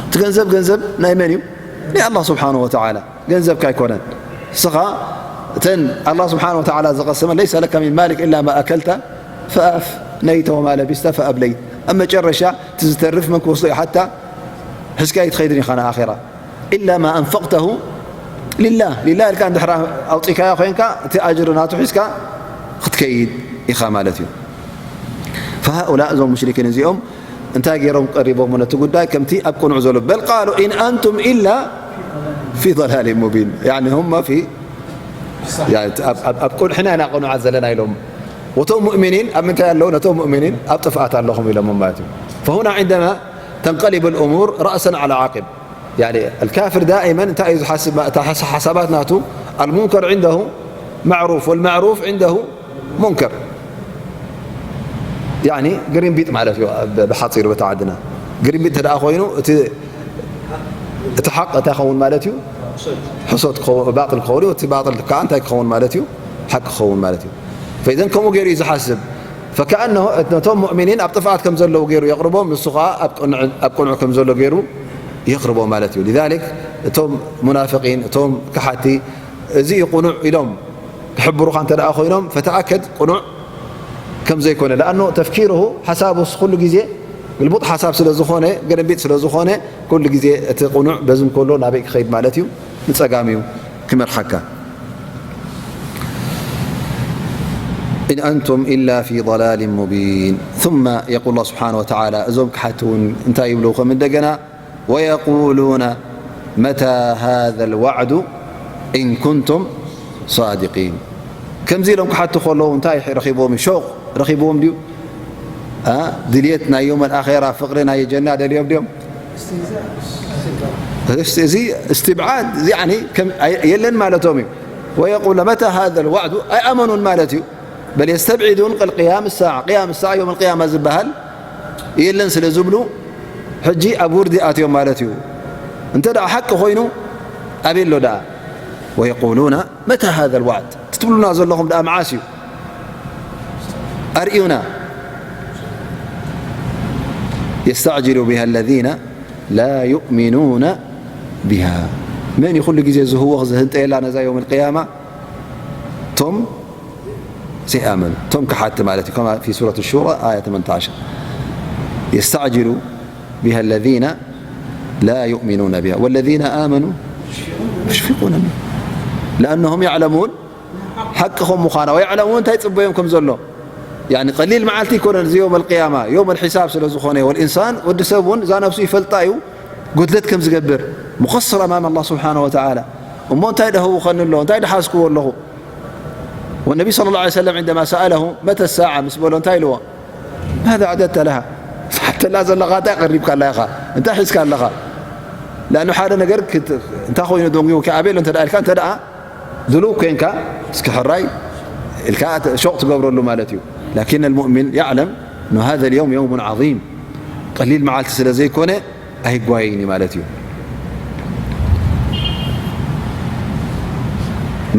እቲ ገንዘብ ገንዘብ ናይ መን እዩ? ናይ ኣላህ ስብሓነ ወተዓላ። ገንዘብካ ኣይኮነን። እስኻ እተን ኣላህ ስብሓነ ወተዓላ ዝቐሰመ፣ ለይሰ ለከ ሚን ማሊክ ኢላ ማ ኣከልተ ፈኣፍነይተ ወማ ለቢስተ ፈኣብለይት። ኣብ መጨረሻ እቲ ዝተርፍ መን ክወስዶ እዩ? ሓታ ሒዝካ ኣይትኸይድን ኢኻ ንኣኼራ። ኢላ ማ ኣንፈቅተሁ ሊላህ፣ ሊላህ ኢልካ እንድሕር ኣውፂእካዮ ኮይንካ እቲ ኣጅሪ ናቱ ሒዝካ ክትከይድ ኢኻ ማለት እዩ። فهؤلاء እዞም ሙሽሪኪን እዚኦም እንታይ ገይሮም ቀሪቦም ነቲ ጉዳይ ከምቲ ኣብ ቅኑዕ ዘሎ በል قالوا إن أنتم إلا في ضلال مبين يعني هم في يعني ኣብ ቅኑዕ ሕና ኢና ቅኑዓት ዘለና ኢሎም ወቶም ሙእሚኒን ኣብ ምንታይ ኣለዉ ነቶም ሙእሚኒን ኣብ ጥፍኣት ኣለኹም ኢሎም ማለት እዩ فهنا عندما تنقلب الأمور رأسا على عقب يعني الكافر دائما እንታይ እዩ ዝሓስብ እታ ሓሳባት ናቱ المنكر عنده معروف والمعروف عنده منكر يعني ግሪን ቢጥ ማለት እዩ ብሓፂሩ በታ ዓድና ግሪን ቢጥ ተደኣ ኮይኑ እቲ እቲ ሓቅ እንታይ ይኸውን ማለት እዩ ሕሶት ባጥል ክኸውን እቲ ባጥል ከዓ እንታይ ክኸውን ማለት እዩ ሓቂ ክኸውን ማለት እዩ فإذا ከምኡ ገይሩ እዩ ዝሓስብ فكأنه ነቶም ሙእሚኒን ኣብ ጥፍኣት ከም ዘለዉ ገይሩ የቕርቦም ንሱ ከዓ ኣብ ቅኑዕ ከም ዘሎ ገይሩ የቕርቦም ማለት እዩ لذلك እቶም ሙናፍቂን እቶም ክሓቲ እዚ እዩ ቅኑዕ ኢሎም ክሕብሩኻ እንተ ደኣ ኮይኖም فتأكد ቅኑዕ ከም ዘይኮነ لأنه تفكيره ሓሳቡ ኩሉ ግዜ ግልቡጥ ሓሳብ ስለ ዝኾነ ግርንቢጥ ስለ ዝኾነ ኩሉ ግዜ እቲ ቅኑዕ በዚ እንከሎ ናበይ ክኸይድ ማለት እዩ ንጸጋም እዩ ክመርሓካ إن أنتم إلا في ضلال مبين ثم يقول الله سبحانه وتعالى እዞም ክሓቲ እውን እንታይ ይብሉ ከም እንደገና ويقولون متى هذا الوعد إن كنتم صادقين ከምዚ ኢሎም ክሓቱ ከለዉ እንታይ ረኺብዎም እዩ ሾቕ ረኺብዎም ድዩ ድልየት ናይ ዮም ኣኼራ ፍቕሪ ናይ ጀና ደልዮም ድዮም እዚ እስትብዓድ የለን ማለቶም እዩ ويقول متى هذا الوعد ኣይኣመኑን ማለት እዩ بل يستبعدون القيام الساعة قيام الساعة يوم القيامة ዝበሃል የለን ስለ ዝብሉ ሕጂ ኣብ ውርዲ ኣትዮም ማለት እዩ እንተ ደኣ ሓቂ ኮይኑ ኣበይ ኣሎ ደኣ ويقولون متى هذا الوعد ትትብሉና ዘለኹም ደኣ መዓስ እዩ ኣርእዩና يستعجل بها الذين لا يؤمنون بها መን እዩ ኩሉ ግዜ ዝህወኽ ዝህንጠየላ ነዛ يوم القيامة ቶም ዘይኣመኑ ቶም ክሓቲ ማለት እዩ كما في سورة الشورى آية ثمانية عشر يستعجل بها الذين لا يؤمنون بها والذين آمنوا مشفقون منها لأنهم يعلمون ሓቂ ከም ምዃና ويعلمون እንታይ ይጽበዮም ከም ዘሎ يعني ቀሊል መዓልቲ ይኮነን እዚ يوم القيامة يوم الحساب ስለ ዝኾነ والإنسان ወዲ ሰብ እውን እዛ ነብሱ ይፈልጣ እዩ ጉድለት ከም ዝገብር مقصر أمام الله سبحانه وتعالى እሞ እንታይ ደህውኸኒ ኣሎ እንታይ ደሓዝክዎ ኣለኹ والنبي صلى الله عليه وسلم عندما سأله متى الساعة ምስ በሎ እንታይ ኢልዎ ماذا أعددت لها ሓተላ ዘለኻ እንታይ ቀሪብካ ኣለኻ እንታይ ሒዝካ ኣለኻ لأنه ሓደ ነገር እንታይ ኮይኑ ደንጉዩካ ኣበይ ኣሎ እንተ ኢልካ እንተ ድሉው ኮንካ እስኪ ሕራይ ኢልካ ሾቕ ትገብረሉ ማለት እዩ لكن المؤمن يعلم أن هذا اليوم يوم عظيم ቀሊል መዓልቲ ስለ ዘይኮነ ኣይጓይን እዩ ማለት እዩ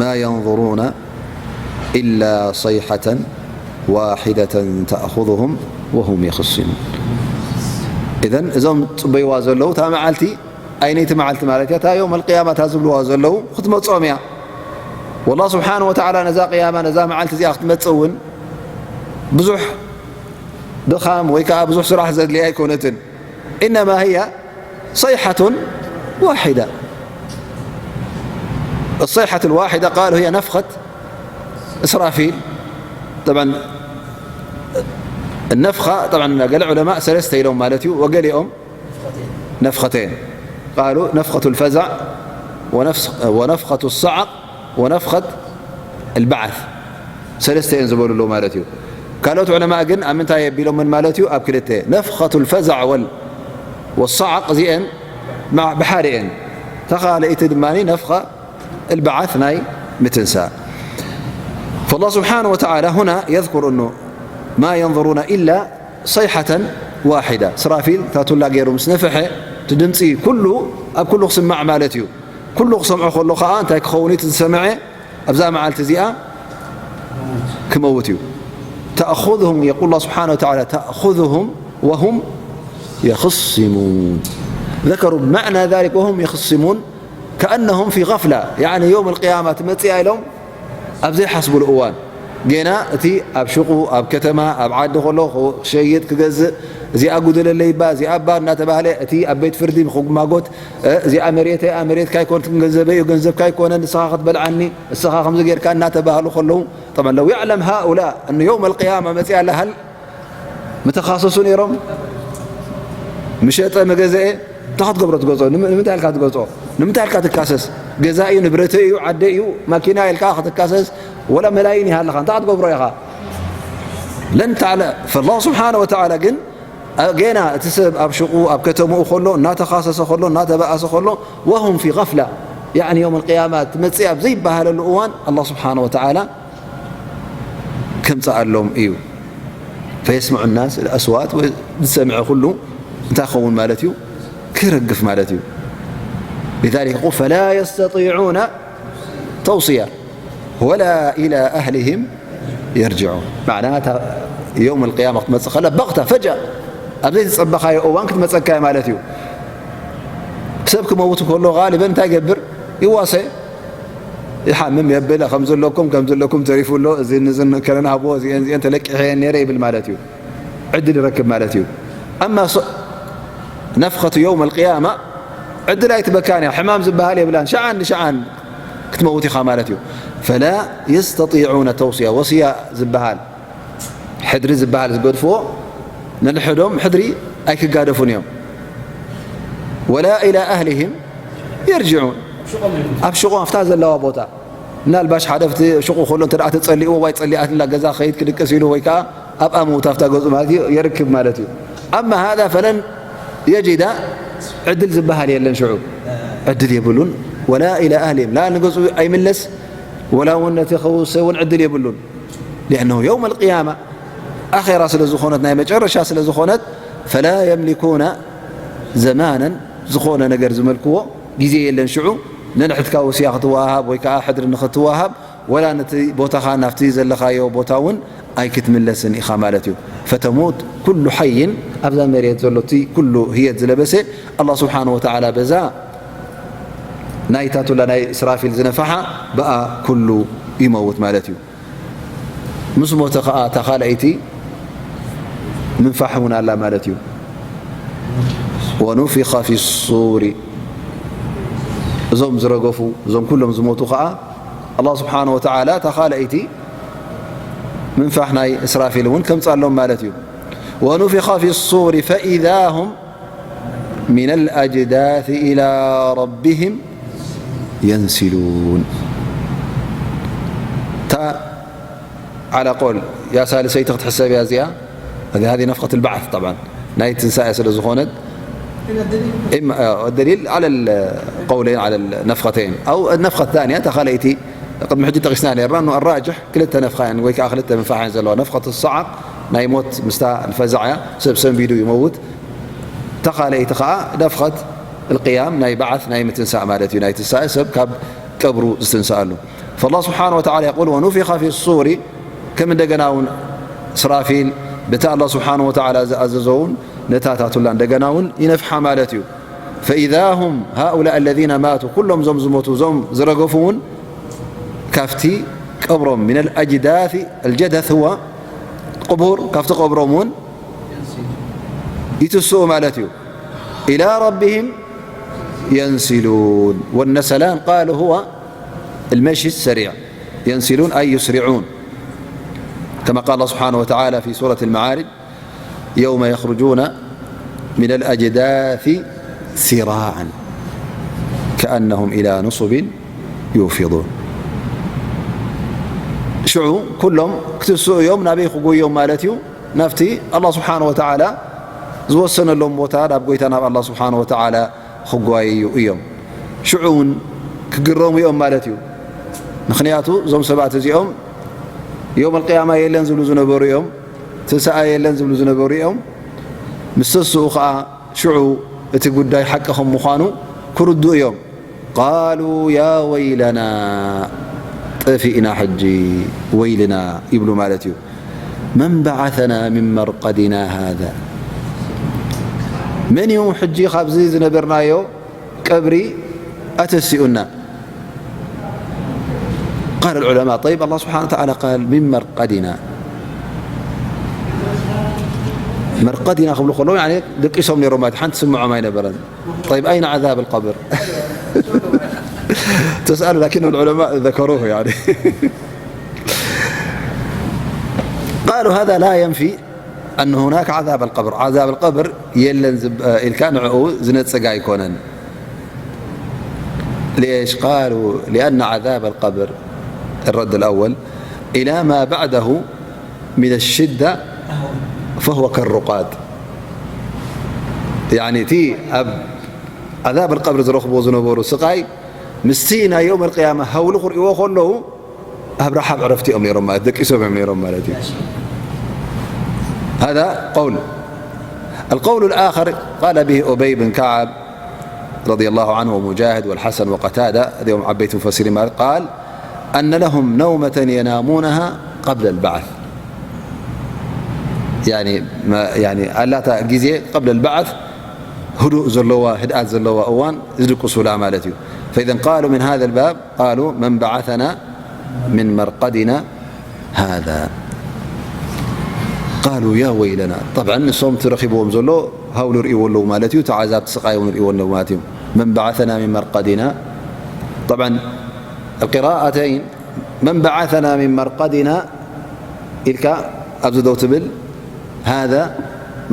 ما ينظرون إلا صيحة واحدة تأخذهم وهم يخصمون إذن እዞም ጽበይዋ ዘለዉ እታ መዓልቲ ኣይነይቲ መዓልቲ ማለት እያ እታ يوم القيامة እታ ዝብልዋ ዘለዉ ክትመጾም እያ والله سبحانه وتعالى ነዛ ቅያማ ነዛ መዓልቲ እዚኣ ክትመጽእ እውን ብዙሕ ድኻም ወይ ከዓ ብዙሕ ስራሕ ዘድልያ ኣይኮነትን إنما هي صيحة واحدة الصيحة الواحدة قالوا هي نفخة إسرافيل طبعا النفخة طبعا قال العلماء ثلاثة يلوم مالتي وقال يوم نفختين قالوا نفخة الفزع ونفخة الصعق ونفخة البعث ሰለስተ እየን ዝበሉ ኣለዉ ማለት እዩ ካልኦት ዑለማ ግን ኣብ ምንታይ የቢሎምን ማለት እዩ ኣብ ክልተ ነፍኸቱ ልፈዛዕ ወል ወሳዓቅ እዚአን ብሓደ እየን ተኻልእቲ ድማ ነፍኸ البعث ናይ ምትንሳእ فالله سبحانه وتعالى هنا يذكر أنه ما ينظرون إلا صيحة واحدة ስራፊል ታቱላ ገይሩ ምስ ነፍሐ እቲ ድምፂ ኩሉ ኣብ ኩሉ ክስማዕ ማለት እዩ ኩሉ ክሰምዖ ከሎ ከዓ እንታይ ክኸውን እዩ ዝሰምዐ ኣብዛ መዓልቲ እዚኣ ክመውት እዩ تأخذهم يقول الله سبحانه وتعالى تأخذهم وهم يخصمون ذكروا معنى ذلك وهم يخصمون كأنهم في غفلة يعني يوم القيامة ትመፅእ እያ ኢሎም ኣብ ዘይሓስብሉ እዋን ጌና እቲ ኣብ ሽቁ ኣብ ከተማ ኣብ ዓዲ ከሎ ክሸይጥ ክገዝእ እዚኣ ጉደለለይ እባ እዚኣ እባ እናተባህለ እቲ ኣብ ቤት ፍርዲ ክማጎት እዚኣ መሬተይ እያ መሬትካ ኣይኮነትን ገንዘበይ እዩ ገንዘብካ ኣይኮነን ንስኻ ክትበልዓኒ ንስኻ ከምዚ ጌርካ እናተባህሉ ከለዉ طبعا لو يعلم هؤلاء أن يوم القيامة መፅያ ኣላ هل ምተኻሰሱ ነይሮም? ምሸጠ መገዘኤ እንታይ ክትገብሮ ትገዝኦ? ንም-፣ ንምንታይ ኢልካ ትገዝኦ? ንምንታይ ኢልካ ትካሰስ? ገዛ እዩ፣ ንብረተይ እዩ፣ ዓደይ እዩ፣ ማኪና ኢልካ ክትካሰስ ወላ መላይን ይሃልኻ እንታይ ክትገብሮ ኢኻ? ለን ተዕለ-፣ ፈላሁ ስብሓነ ወተዓላ ግን ጌና እቲ ሰብ ኣብ ሽቑ ኣብ ከተምኡ ከሎ እናተኻሰሰ ከሎ እናተበኣሰ ከሎ وهم في غفلة يعني يوم القيامة ትመፅእ ኣብ ዘይበሃለሉ እዋን ኣላህ ስብሓነ ወተዓላ ከምፅኣሎም እዩ። فيسمع الناس الأصوات ዝሰምዐ ኩሉ እንታይ ክኸውን ማለት እዩ? ክረግፍ ማለት እዩ። لذلك يقول فلا يستطيعون توصية ولا إلى أهلهم يرجعون. معناها يوم القيامة ክትመፅእ ከላ በቕታ ፈጃ ኣብ ዘይተፀበኻዮ እዋን ክትመፀካ ማለት እዩ። ሰብ ክመውት ከሎ غالبا እንታይ ይገብር? ይዋሰ፣ ይሓምም፣ የብል፣ ከም ዘለኩም ከም ዘለኩም ተሪፉ ኣሎ፣ እዚ ንዝን ከነን ሃብዎ፣ እዚአን እዚአን ተለቂሐየን ነይረ ይብል ማለት እዩ። ዕድል ይረክብ ማለት እዩ። ኣማ ነፍኸቱ የውም ኣልቅያማ ዕድል ኣይትበካን እያ። ሕማም ዝበሃል የብላን። ሸዓን ንሸዓን ክትመውት ኢኻ ማለት እዩ። ፈላ የስተጢዑነ ተውስያ፣ ወስያ ዝበሃል ሕድሪ ዝበሃል ዝገድፍዎ ነንሕዶም ሕድሪ ኣይክጋደፉን እዮም። ወላ ኢላ ኣህሊሂም የርጅዑን፣ ኣብ ሽቆም ኣብታ ዘለዋ ቦታ ምናልባሽ ሓደ ኣብቲ ሽቁ ከሎ እንተ ደኣ ተጸሊእዎ፣ ዋይ ጸሊኣትላ ገዛ ክኸይድ ክድቅስ ኢሉ ወይ ከኣ ኣብኣ ምውት ኣብታ ገዝኡ ማለት እዩ፣ የርክብ ማለት እዩ። ኣማ ሃዛ ፈለን የጅዳ ዕድል ዝበሃል የለን። ሽዑ ዕድል የብሉን። ወላ ኢላ ኣህሊሂም፣ ላ ንገዝኡ ኣይምለስ፣ ወላ እውን ነቲ ክውሰ እውን ዕድል የብሉን። ሊኣነሁ የውም ኣልቅያማ ኣኼራ ስለ ዝኾነት፣ ናይ መጨረሻ ስለ ዝኾነት፣ ፈላ የምሊኩና ዘማነን ዝኾነ ነገር ዝመልክዎ ግዜ የለን። ሽዑ ነንሕድካ ወስያ ክትወሃሃብ ወይ ከዓ ሕድሪ ንኽትወሃብ ወላ ነቲ ቦታኻ ናብቲ ዘለኻዮ ቦታ እውን ኣይክትምለስን ኢኻ ማለት እዩ። ፈተሙት ኩሉ ሓይን ኣብዛ መሬት ዘሎ እቲ ኩሉ ህየት ዝለበሰ ኣላህ ስብሓነ ወተዓላ በዛ ናይታ ቱላ ናይ እስራፊል ዝነፋሓ ብኣ ኩሉ ይመውት ማለት እዩ። ምስ ሞተ ኸዓ እታ ካልኣይቲ ምንፋሕ እውን ኣላ ማለት እዩ። ወኑፊኸ ፊ ሱሪ፣ እዞም ዝረገፉ እዞም ኩሎም ዝሞቱ ኸዓ ኣላህ ስብሓነ ወተዓላ እታ ካልኣይቲ ምንፋሕ ናይ እስራፊል እውን ከምፅኣሎም ማለት እዩ። ወኑፊኸ ፊ ሱሪ ፈኢዛ ሁም ሚነል ኣጅዳሲ ኢላ ረቢሂም የንሲሉን። እታ ዓላ ቆል እያ ሳልሰይቲ ክትሕሰብ እያ እዚኣ። هذه نفخة البعث طبعا ናይ ትንሳኤ ስለ ዝኾነት إما الدليل على القولين على النفختين أو النفخة الثانية እታ ካልኣይቲ ቅድሚ ሕጂ ጠቒስና ነርና። الراجح ክልተ ነፍኻ እየን ወይ ከዓ ክልተ ምንፋሕ እየን ዘለዋ። ነፍኸት ሰዓቕ ናይ ሞት ምስታ ፈዛዕ እያ፣ ሰብ ሰንቢዱ ይመውት። እታ ካልኣይቲ ኸዓ ነፍኸት القيام ናይ በዓት ናይ ምትንሳእ ማለት እዩ። ናይ ትንሳኤ ሰብ ካብ ቀብሩ ዝትንሳኣሉ። فالله سبحانه وتعالى يقول ونفخ في الصور ከም እንደገና እውን እስራፊል በቲ ኣላህ ስብሓነ ወተዓላ ዝኣዘዞ እውን ነታ ታቱላ እንደገና እውን ይነፍሓ ማለት እዩ። فإذا هم هؤلاء الذين ماتوا ኩሎም እዞም ዝሞቱ እዞም ዝረገፉ እውን ካብቲ ቀብሮም من الأجداث الجدث هو قبور ካብቲ ቀብሮም እውን ይትስኡ ማለት እዩ። إلى ربهم ينسلون والنسلان قالوا هو المشي السريع ينسلون أي يسرعون كما قال الله سبحانه وتعالى في سورة المعارج يوم يخرجون من الأجداث سراعا كأنهم إلى نصب يوفضون ሽዑ ኩሎም ክትስኡ እዮም። ናበይ ክጎዮም ማለት እዩ? ናብቲ ኣላህ ስብሓነ ወተዓላ ዝወሰነሎም ቦታ ናብ ጎይታ ናብ ኣላህ ስብሓነ ወተዓላ ክጓየዩ እዮም። ሽዑ እውን ክግረሙ እዮም ማለት እዩ። ምኽንያቱ እዞም ሰባት እዚኦም የውም ኣልቅያማ የለን ዝብሉ ዝነበሩ እዮም፣ ትንሳኣ የለን ዝብሉ ዝነበሩ እዮም። ምስ ተስኡ ከዓ ሽዑ እቲ ጉዳይ ሓቂ ከም ምዃኑ ክርድኡ እዮም። ቃሉ ያ ወይለና፣ ጠፊእና ሕጂ፣ ወይልና ይብሉ ማለት እዩ። መን በዓሰና ሚን መርቀዲና ሃዛ፣ መን እዩ ሕጂ ካብዚ ዝነበርናዮ ቀብሪ ኣተሲኡና? قال العلماء طيب الله سبحانه وتعالى قال من مرقدنا مرقدنا ክብሉ ከለዉ يعني ደቂሶም ነይሮም ማለት ሓንቲ ስምዖም ኣይነበረን طيب أين عذاب القبر تسأل لكن العلماء ذكروه يعني قالوا هذا لا ينفي أن هناك عذاب القبر، عذاب القبر የለን ዝብ-፣ ኢልካ ንዕኡ ዝነጽግ ኣይኮነን። ليش؟ قالوا لأن عذاب القبر، الرد الأول، إلى ما بعده من الشدة فهو كالرقاد. يعني እቲ ኣብ عذاب القبر ዝረኽብዎ ዝነበሩ ስቓይ ምስቲ ናይ يوم القيامة ሃውሊ ክርእይዎ ከለዉ ኣብ ረሓብ ዕረፍቲ እዮም ነይሮም ማለት፣ ደቂሶም እዮም ነይሮም ማለት እዩ። هذا قول. القول الآخر قال به أبي بن كعب رضي الله عنه ومجاهد والحسن وقتادة، እዚኦም ዓበይቲ ሙፈሲሪን ማለት፣ قال أن لهم نومة ينامونها قبل البعث. يعني ما، يعني ኣላታ ግዜ قبل البعث ህዱእ ዘለዋ፣ ህድኣት ዘለዋ እዋን ዝድቅሱላ ማለት እዩ። فإذا قالوا من هذا الباب قالوا من بعثنا من مرقدنا هذا. قالوا يا ويلنا. طبعا ንሶም ትረኺብዎም ዘሎ ሃውሊ ርእይዎ ኣለዉ ማለት እዩ። ተዓዛብ ስቓይ እውን ርእይዎ ኣለዉ ማለት እዩ። من بعثنا من مرقدنا. طبعا القراءتين من بعثنا من مرقدنا ኢልካ ኣብዚ ደው ትብል هذا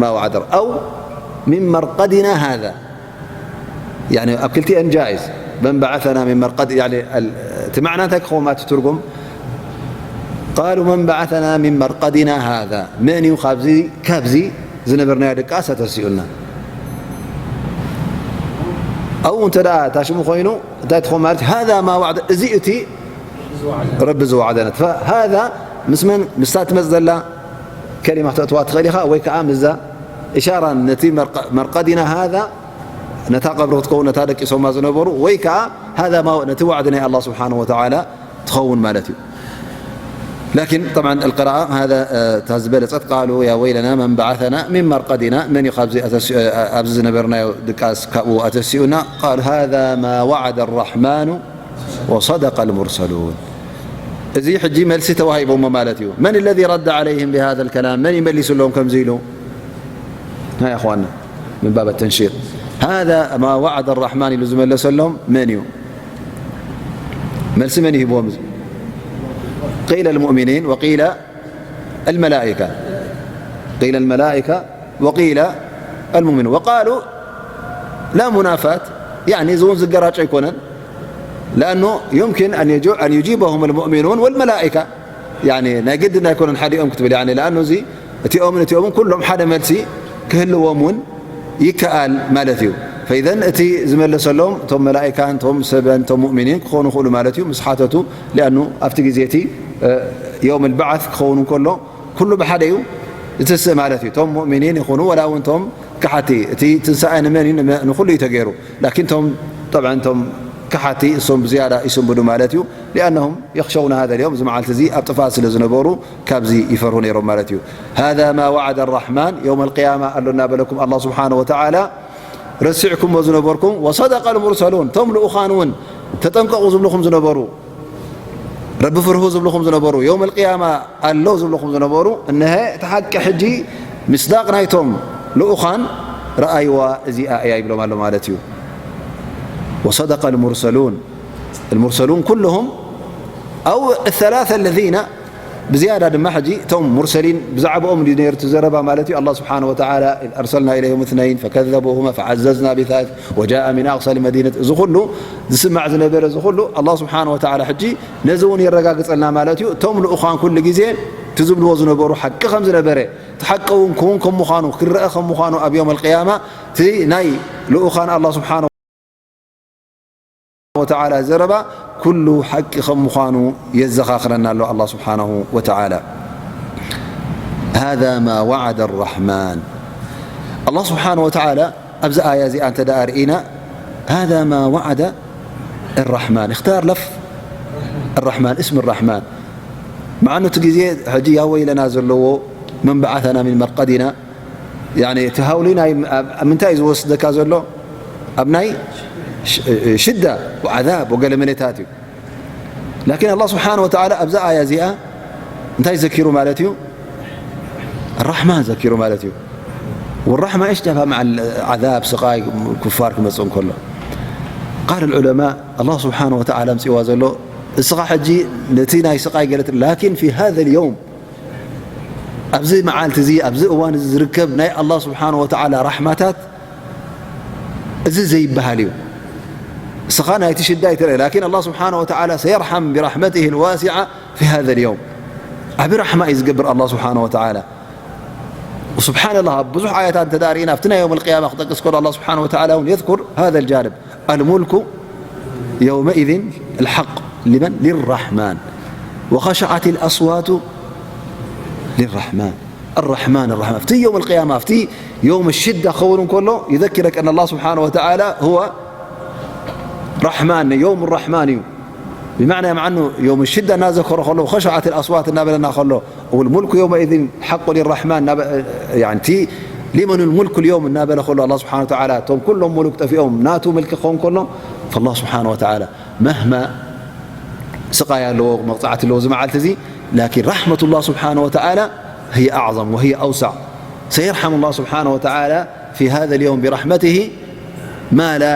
ما وعد أو من مرقدنا هذا. يعني ኣብ ክልቲአን جائز. من بعثنا من مرقد، يعني እቲ ማዕና እንታይ ክኸውን ማለት ትርጉም؟ قالوا من بعثنا من مرقدنا هذا، መን እዩ ካብዚ ካብዚ ዝነበርናዮ ድቃስ ኣተሲኡና? أو እንተ ደኣ ታሽሙ ኮይኑ እንታይ ትኸውን ማለት؟ هذا ما وعد، እዚ እቲ ረቢ ዝወዓደና። فهذا ምስ መን ምስታ ትመጽእ ዘላ ከሊማ ክተእትዋ ትኽእል ኢኻ፣ ወይ ከኣ ምስዛ إشارة ነቲ መርቀ-፣ مرقدنا هذا ነታ ቀብሪ ክትከውን ነታ ደቂሶማ ዝነበሩ፣ ወይ ከኣ هذا ما، ነቲ ዋዕዲ ናይ ኣላህ ስብሓነሁ ወተዓላ ትኸውን ማለት እዩ። لكن طبعا القراءة هذا، እታ ዝበለጸት قالوا يا ويلنا من بعثنا من مرقدنا، መን እዩ ካብዚ ኣተሲ-፣ ኣብዚ ዝነበርናዮ ድቃስ ካብኡ ኣተሲኡና؟ قالوا هذا ما وعد الرحمن وصدق المرسلون. እዚ ሕጂ መልሲ ተዋሂቦሞ ማለት እዩ። من الذي رد عليهم بهذا الكلام؟ መን እዩ መሊሱሎም ከምዚ ኢሉ? ها يا أخوانا، من باب التنشيط، هذا ما وعد الرحمن ኢሉ ዝመለሰሎም መን እዩ? መልሲ መን ይህብዎም? እዚ قيل المؤمنين وقيل الملائكة، قيل الملائكة وقيل المؤمنون وقالوا لا منافاة، يعني እዚ እውን ዝገራጮ ኣይኮነን። لأنه يمكن أن يجو-، أن يجيبهم المؤمنون والملائكة، يعني ናይ ግድን ኣይኮነን ሓዲኦም ክትብል፣ يعني لأنه እዚ እቲኦምን እቲኦምን ኩሎም ሓደ መልሲ ክህልዎም እውን ይከኣል ማለት እዩ። فإذا እቲ ዝመለሰሎም እቶም መላኢካን እቶም ሰበን እቶም ሙእሚኒን ክኾኑ ይኽእሉ ማለት እዩ ምስ ሓተቱ። لأنه ኣብቲ ግዜ እቲ የውም البعث ክኸውን እንከሎ ኩሉ ብሓደ እዩ ዝትስእ ማለት እዩ። እቶም ሙእሚኒን ይኹኑ ወላ እውን እቶም ከሓቲ፣ እቲ ትንሳኤ ንመን እዩ? ንመ-፣ ንኹሉ እዩ ተገይሩ። ላኪን እቶም፣ ጠብዓን እቶም ከሓቲ እሶም ብዝያዳ ይስንብዱ ማለት እዩ። لأنهم يخشون هذا اليوم، እዚ መዓልቲ እዚ ኣብ ጥፍኣት ስለ ዝነበሩ ካብዚ ይፈርሁ ነይሮም ማለት እዩ። هذا ما وعد الرحمن يوم القيامة ኣሎ እናበለኩም ኣላህ ስብሓነሁ ወተዓላ ረሲዕኩሞ ዝነበርኩም፣ وصدق المرسلون، እቶም ልኡኻን እውን ተጠንቀቑ ዝብልኹም ዝነበሩ፣ ረቢ ፍርሁ ዝብልኹም ዝነበሩ፣ የውም ኣልቅያማ ኣሎ ዝብልኹም ዝነበሩ፣ እነሀ እቲ ሓቂ ሕጂ ምስዳቕ ናይቶም ልኡኻን ረኣይዋ እዚኣ እያ ይብሎም ኣሎ ማለት እዩ። وصدق المرسلون، المرسلون كلهم أو الثلاثة الذين ብዝያዳ ድማ ሕጂ እቶም ሙርሰሊን ብዛዕባኦም ድዩ ነይሩ እቲ ዘረባ ማለት እዩ። ኣላህ ስብሓነሁ ወተዓላ إذ أرسلنا إليهم اثنين فكذبوهما فعززنا بثالث وجاء من أقصى المدينة، እዚ ኩሉ ዝስማዕ ዝነበረ እዚ ኩሉ ኣላህ ስብሓነሁ ወተዓላ ሕጂ ነዚ እውን የረጋግጸልና ማለት እዩ። እቶም ልኡኻን ኩሉ ግዜ እቲ ዝብልዎ ዝነበሩ ሓቂ ከም ዝነበረ፣ እቲ ሓቂ እውን ክውን ከም ምዃኑ፣ ክረአ ከም ምዃኑ ኣብ የውም ኣልቅያማ እቲ ናይ ልኡኻን ኣላህ ስብሓነሁ ወተዓላ ዘረባ ኩሉ ሓቂ ከም ምዃኑ የዘኻኽረና ኣሎ ኣላህ ስብሓነሁ ወተዓላ። هذا ما وعد الرحمن። ኣላህ ስብሓነሁ ወተዓላ ኣብዚ ኣያ እዚኣ እንተ ደኣ ርኢና، هذا ما وعد الرحمن، اختار لفظ الرحمن، اسم الرحمن. مع أنه እቲ ግዜ ሕጂ ያ ወይለና ዘለዎ من بعثنا من مرقدنا، ያኒ እቲ ሃውሊ ናይ ኣብ፣ ኣብ ምንታይ እዩ ዝወስደካ ዘሎ? ኣብ ናይ ሽ-፣ ሽዳ ወዓዛብ ወገለ መለታት እዩ። ላኪን ኣላህ ስብሓነሁ ወተዓላ ኣብዛ ኣያ እዚኣ እንታይ ዘኪሩ ማለት እዩ? ራሕማን ዘኪሩ ማለት እዩ። والرحمة إيش جابها مع العذاب، ስቓይ ኩፋር ክመጽእ እንከሎ። قال العلماء، ኣላህ ስብሓነሁ ወተዓላ ኣምጺእዋ ዘሎ፣ እስኻ ሕጂ ነቲ ናይ ስቓይ ገለ ትብል፣ ላኪን في هذا اليوم ኣብዚ መዓልቲ እዚ፣ ኣብዚ እዋን እዚ ዝርከብ ናይ ኣላህ ስብሓነ ወተዓላ ራሕማታት እዚ ዘይበሃል እዩ። እስኻ ናይቲ ሽዳ ኣይትርአ፣ ላኪን ኣላህ ስብሓነ ወተዓላ ሰየርሓም ብራሕመቲሂ ልዋሲዓ ፊ ሃዘ ልየውም። ዓቢ ራሕማ እዩ ዝገብር ኣላህ ስብሓነ ወተዓላ። ስብሓንላህ፣ ኣብ ብዙሕ ኣያታት እንተ ደኣ ርኢና፣ ኣብቲ ናይ የውም ኣልቅያማ ክጠቅስ ከሎ ኣላህ ስብሓነ ወተዓላ እውን የዝኩር ሃዘ ልጃንብ። الملك يومئذ الحق لمن؟ للرحمن وخشعت الأصوات للرحمن. الرحمن الرحمن ኣብቲ يوم القيامة ኣብቲ يوم الشدة ክኸውን እንከሎ يذكرك أن الله سبحانه وتعالى هو رحمن، يوم الرحمن እዩ። ብማዕና የምዓኑ يوم الشدة እናዘከሮ ከሎ خشعت الأصوات እናበለና ከሎ والملك يومئذ الحق للرحمن እናበ-፣ يعني እቲ لمن الملك اليوم እናበለ ከሎ ኣላህ ስብሓነ ወተዓላ እቶም ኩሎም ሙሉክ ጠፊኦም ናቱ ምልኪ ክኸውን ከሎ فالله سبحانه وتعالى مهما ስቓይ ኣለዎ፣ መቕጻዕቲ ኣለዎ እዚ መዓልቲ እዚ، لكن رحمة الله سبحانه وتعالى هي أعظم وهي أوسع. سيرحم الله سبحانه وتعالى في هذا اليوم برحمته ما لا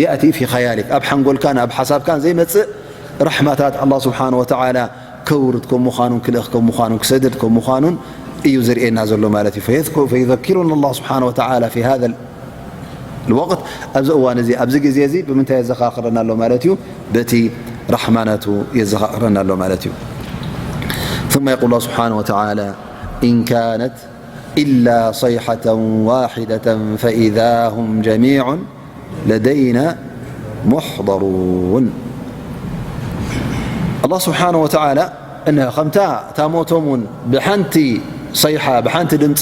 يأتي في خيالك. ኣብ ሓንጎልካን ኣብ ሓሳብካን ዘይመጽእ ራሕማታት ኣላህ ስብሓነ ወተዓላ ከውርድ ከም ምዃኑን ክልእኽ ከም ምዃኑን ክሰድድ ከም ምዃኑን እዩ ዘርእየና ዘሎ ማለት እዩ። فيذكر-، فيذكرنا الله سبحانه وتعالى في هذا الوقت، ኣብዚ እዋን እዚ፣ ኣብዚ ግዜ እዚ ብምንታይ የዘኻኽረና ኣሎ ማለት እዩ? በቲ ራሕማናቱ የዘኻኽረና ኣሎ ማለት እዩ። ثم يقول الله سبحانه وتعالى: إن كانت إلا صيحة واحدة فإذا هم جميع لدينا محضرون. ኣላህ ስብሓነ ወተዓላ እነ ከምታ እታ ሞቶም እውን ብሓንቲ ሰይሓ፣ ብሓንቲ ድምፂ፣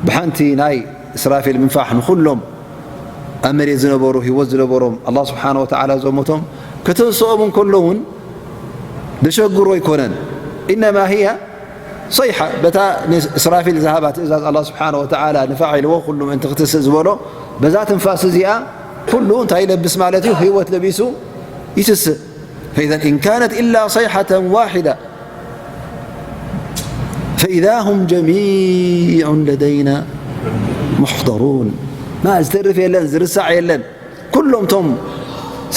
ብሓንቲ ናይ እስራፊል ምንፋሕ ንኹሎም ኣብ መሬት ዝነበሩ ህይወት ዝነበሮም ኣላህ ስብሓነ ወተዓላ ዘሞቶም ከተንስኦም እንከሎ እውን ደሸግሮ ኣይኮነን። ኢነማ ህያ ሰይሓ፣ በታ ንእስራፊል ዝሃባ ትእዛዝ ኣላህ ስብሓነ ወተዓላ ንፋዕ ኢልዎ ኩሉ ምእንቲ ክትስእ ዝበሎ፣ በዛ ትንፋስ እዚኣ ኩሉ እንታይ ይለብስ ማለት እዩ? ህይወት ለቢሱ ይትስእ። فإذا إن كانت إلا صيحة واحدة فإذا هم جميع لدينا محضرون. ما ዝተርፍ የለን፣ ዝርሳዕ የለን። ኩሎም ቶም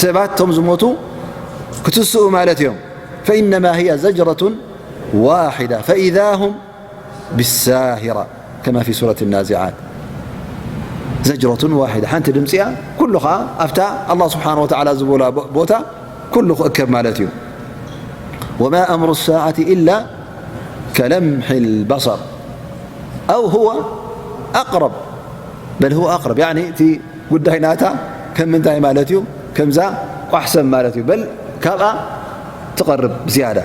ሰባት ቶም ዝሞቱ ክትስኡ ማለት እዮም። فإنما هي زجرة واحدة فإذا هم بالساهرة كما في سورة النازعات. زجرة واحدة، ሓንቲ ድምፂ እያ። ኩሉ ኸዓ ኣብታ ኣላህ ስብሓነ ወተዓላ ዝበላ ቦ-፣ ቦታ ኩሉ ክእከብ ማለት እዩ። وما أمر الساعة إلا كلمح البصر أو هو أقرب، بل هو أقرب، يعني እቲ ጉዳይ ናታ ከም ምንታይ ማለት እዩ? ከምዛ ቋሕሰም ማለት እዩ። በል ካብኣ ትቐርብ ዝያዳ።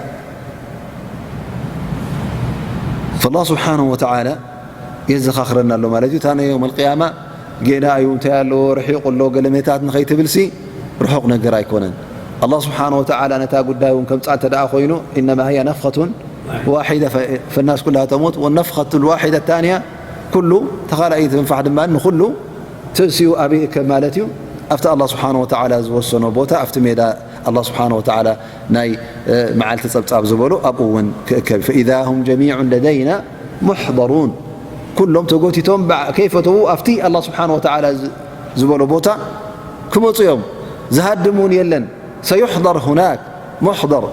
فالله سبحانه وتعالى የዘኻኽረና ኣሎ ማለት እዩ። እታ ናይ የውም ኣልቅያማ ጌና እዩ፣ እንታይ ኣለዎ፣ ርሒቑ ኣሎ፣ ገለ ሜታት ንኸይትብልሲ ርሑቕ ነገር ኣይኮነን። ኣላህ ስብሓነ ወተዓላ ነታ ጉዳይ እውን ከምጻ እንተ ደኣ ኮይኑ፣ إنما هي نفخة واحدة ف-، فالناس كلها تموت والنفخة الواحدة الثانية ኩሉ ተኻላኢ ትንፋሕ ድማ ንኹሉ ትእስዩ ኣበይ እከብ ማለት እዩ? ኣብቲ ኣላህ ስብሓነ ወተዓላ ዝወሰኖ ቦታ፣ ኣብቲ ሜዳ ኣላህ ስብሓነ ወተዓላ ናይ፣ እ፣ መዓልቲ ጸብጻብ ዝበሎ ኣብኡ እውን ክእከብ እዩ። فإذا هم جميع لدينا محضرون ኩሎም ተጎቲቶም ብዓ-፣ ከይፈተዉ ኣብቲ ኣላህ ስብሓነ ወተዓላ ዝ-፣ ዝበሎ ቦታ ክመጹ እዮም። ዝሃድም እውን የለን። سيحضر هناك محضر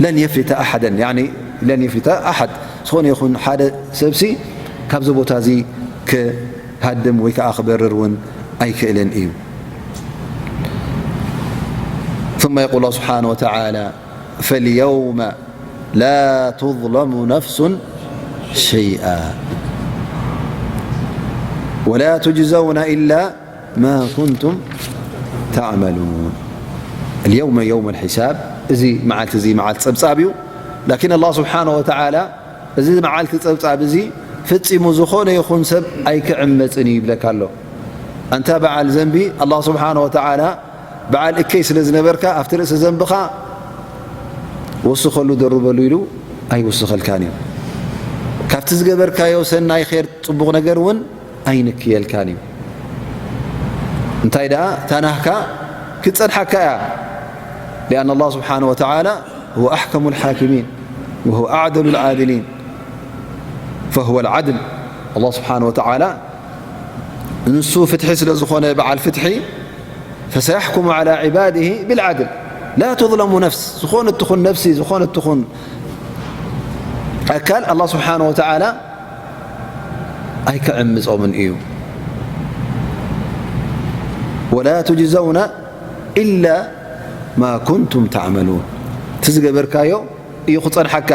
لن يفلت أحدا، يعني لن يفلت أحد ዝኾነ ይኹን ሓደ ሰብሲ ካብዚ ቦታ እዚ ክሃድም ወይ ከዓ ክበርር እውን ኣይክእልን እዩ። ثم يقول الله سبحانه وتعالى: فاليوم لا تظلم نفس شيئا ولا تجزون إلا ما كنتم تعملون. اليوم يوم الحساب، እዚ መዓልቲ እዚ መዓልቲ ጸብጻብ እዩ። ላኪን ኣላህ ስብሓነ ወተዓላ እዚ መዓልቲ ጸብጻብ እዚ ፈጺሙ ዝኾነ ይኹን ሰብ ኣይክዕመጽን እዩ ይብለካ ኣሎ። ኣንታ በዓል ዘንቢ፣ ኣላህ ስብሓነ ወተዓላ በዓል እከይ ስለ ዝነበርካ ኣብቲ ርእሲ ዘንብኻ ወስኸሉ ደርበሉ ኢሉ ኣይውስኸልካን እዩ። ካብቲ ዝገበርካዮ ሰናይ ኼር ጽቡቕ ነገር እውን ኣይንክየልካን እዩ። እንታይ ደኣ እታ ናህካ ክትጸንሓካ እያ። لأن الله سبحانه وتعالى هو أحكم الحاكمين وهو أعدل العادلين فهو العدل. ኣላህ ስብሓነ ወተዓላ ንሱ ፍትሒ ስለ ዝኾነ በዓል ፍትሒ فسيحكم على عباده بالعدل لا تظلم نفس ዝኾነት ትኹን ነፍሲ፣ ዝኾነት ትኹን ኣካል ኣላህ ስብሓነ ወተዓላ ኣይክዕምጾምን እዩ። "ወላ ቱጅዘውነ ኢላ ማ ኩንቱም ተዕመሉን።" እቲ ዝገበርካዮ እዩ ክጸንሓካ።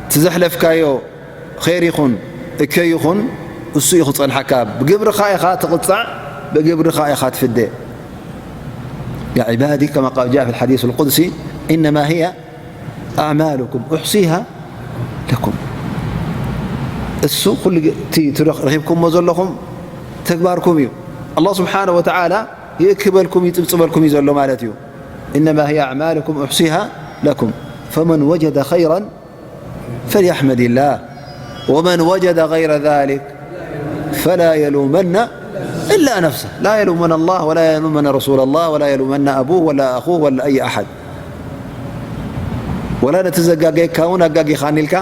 እቲ ዘሕለፍካዮ ኸይር ይኹን እከይ ይኹን እሱ እዩ ክጸንሓካ። ብግብርኻ ኢኻ ትቕጻዕ፣ ብግብርኻ ኢኻ ትፍደ። يا عبادي كما قال جاء في الحديث القدسي إنما هي أعمالكم أحصيها لكم. እሱ ኩሉ እቲ ረኺብኩሞ ዘለኹም ተግባርኩም እዩ። ኣላህ ስብሓነ ወተዓላ ይእክበልኩም ይጽብጽበልኩም እዩ ዘሎ ማለት እዩ። إنما هي أعمالكم أحصيها لكم فمن وجد خيرا فليحمد الله ومن وجد غير ذلك فلا يلومن إلا نفسه. لا يلومن الله ولا يلومن رسول الله ولا يلومن أبوه ولا أخوه ولا أي أحد. ولا ነቲ ዘጋገየካ እውን ኣጋጊኻኒ ኢልካ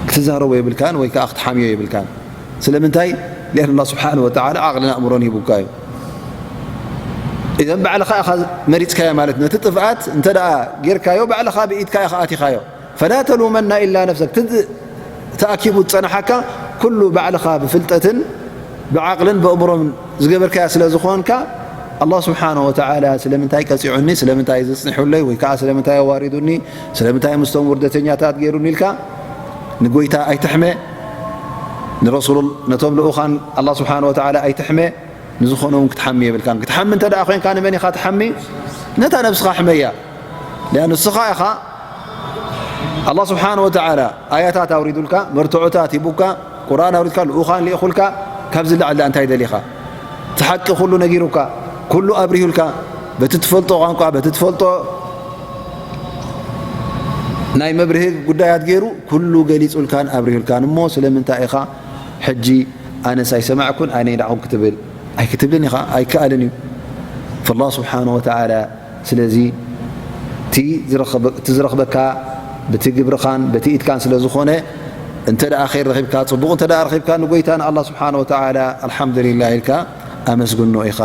ክትዛረቦ የብልካን ወይ ከዓ ክትሓምዮ የብልካን። ስለምንታይ? لأن الله سبحانه وتعالى ዓቕልን ኣእምሮን ሂቡካ እዩ። إذن ባዕልኻ ኢኻ መሪጽካዮ ማለት እዩ። ነቲ ጥፍኣት እንተ ደኣ ጌርካዮ ባዕልኻ ብኢድካ ኢኻ ኣቲኻዮ። فلا تلومن إلا نفسك። እቲ ተኣኪቡ ዝጸንሓካ ኩሉ ባዕልኻ ብፍልጠትን ብዓቕልን ብእምሮን ዝገበርካያ ስለ ዝኾንካ ኣላህ ስብሓነ ወተዓላ ስለምንታይ ቀጺዑኒ፣ ስለምንታይ ዘጽኒሑለይ ወይ ከዓ ስለምንታይ ኣዋሪዱኒ፣ ስለምንታይ ምስቶም ውርደተኛታት ገይሩኒ ኢልካ ንጎይታ ኣይትሕመ፣ ንረሱል ነቶም ልኡኻን ኣላህ ስብሓነ ወተዓላ ኣይትሕመ። ንዝኾነ እውን ክትሓሚ የብልካን። ክትሓሚ እንተ ደኣ ኮይንካ ንመን ኢኻ ትሓሚ? ነታ ነብስኻ ሕመያ። ሊኣኑ ንስኻ ኢኻ ኣላህ ስብሓነ ወተዓላ ኣያታት ኣውሪዱልካ፣ መርትዖታት ሂቡካ፣ ቁርኣን ኣውሪድካ፣ ልኡኻን ልኢኹልካ፣ ካብዚ ላዕሊ ደኣ እንታይ ደሊኻ? እቲ ሓቂ ኩሉ ነጊሩካ፣ ኩሉ ኣብሪሁልካ፣ በቲ ትፈልጦ ቋንቋ፣ በቲ ትፈልጦ ናይ መብርሂ ጉዳያት ገይሩ ኩሉ ገሊጹልካን ኣብሪሁልካን። እሞ ስለምንታይ ኢኻ ሕጂ ኣነስ ኣይሰማዕኩን፣ ኣነ ደዓኹም ክትብል? ኣይክትብልን ኢኻ፣ ኣይከኣልን እዩ። ፈላህ ስብሓነ ወተዓላ ስለዚ እቲ ዝረኸበ-፣ እቲ ዝረኽበካ በቲ ግብርኻን በቲ ኢድካን ስለ ዝኾነ፣ እንተ ደኣ ኸይር ረኺብካ፣ ጽቡቕ እንተ ደኣ ረኺብካ፣ ንጎይታ ንኣላህ ስብሓነ ወተዓላ ኣልሓምዱሊላህ ኢልካ ኣመስግኖ ኢኻ።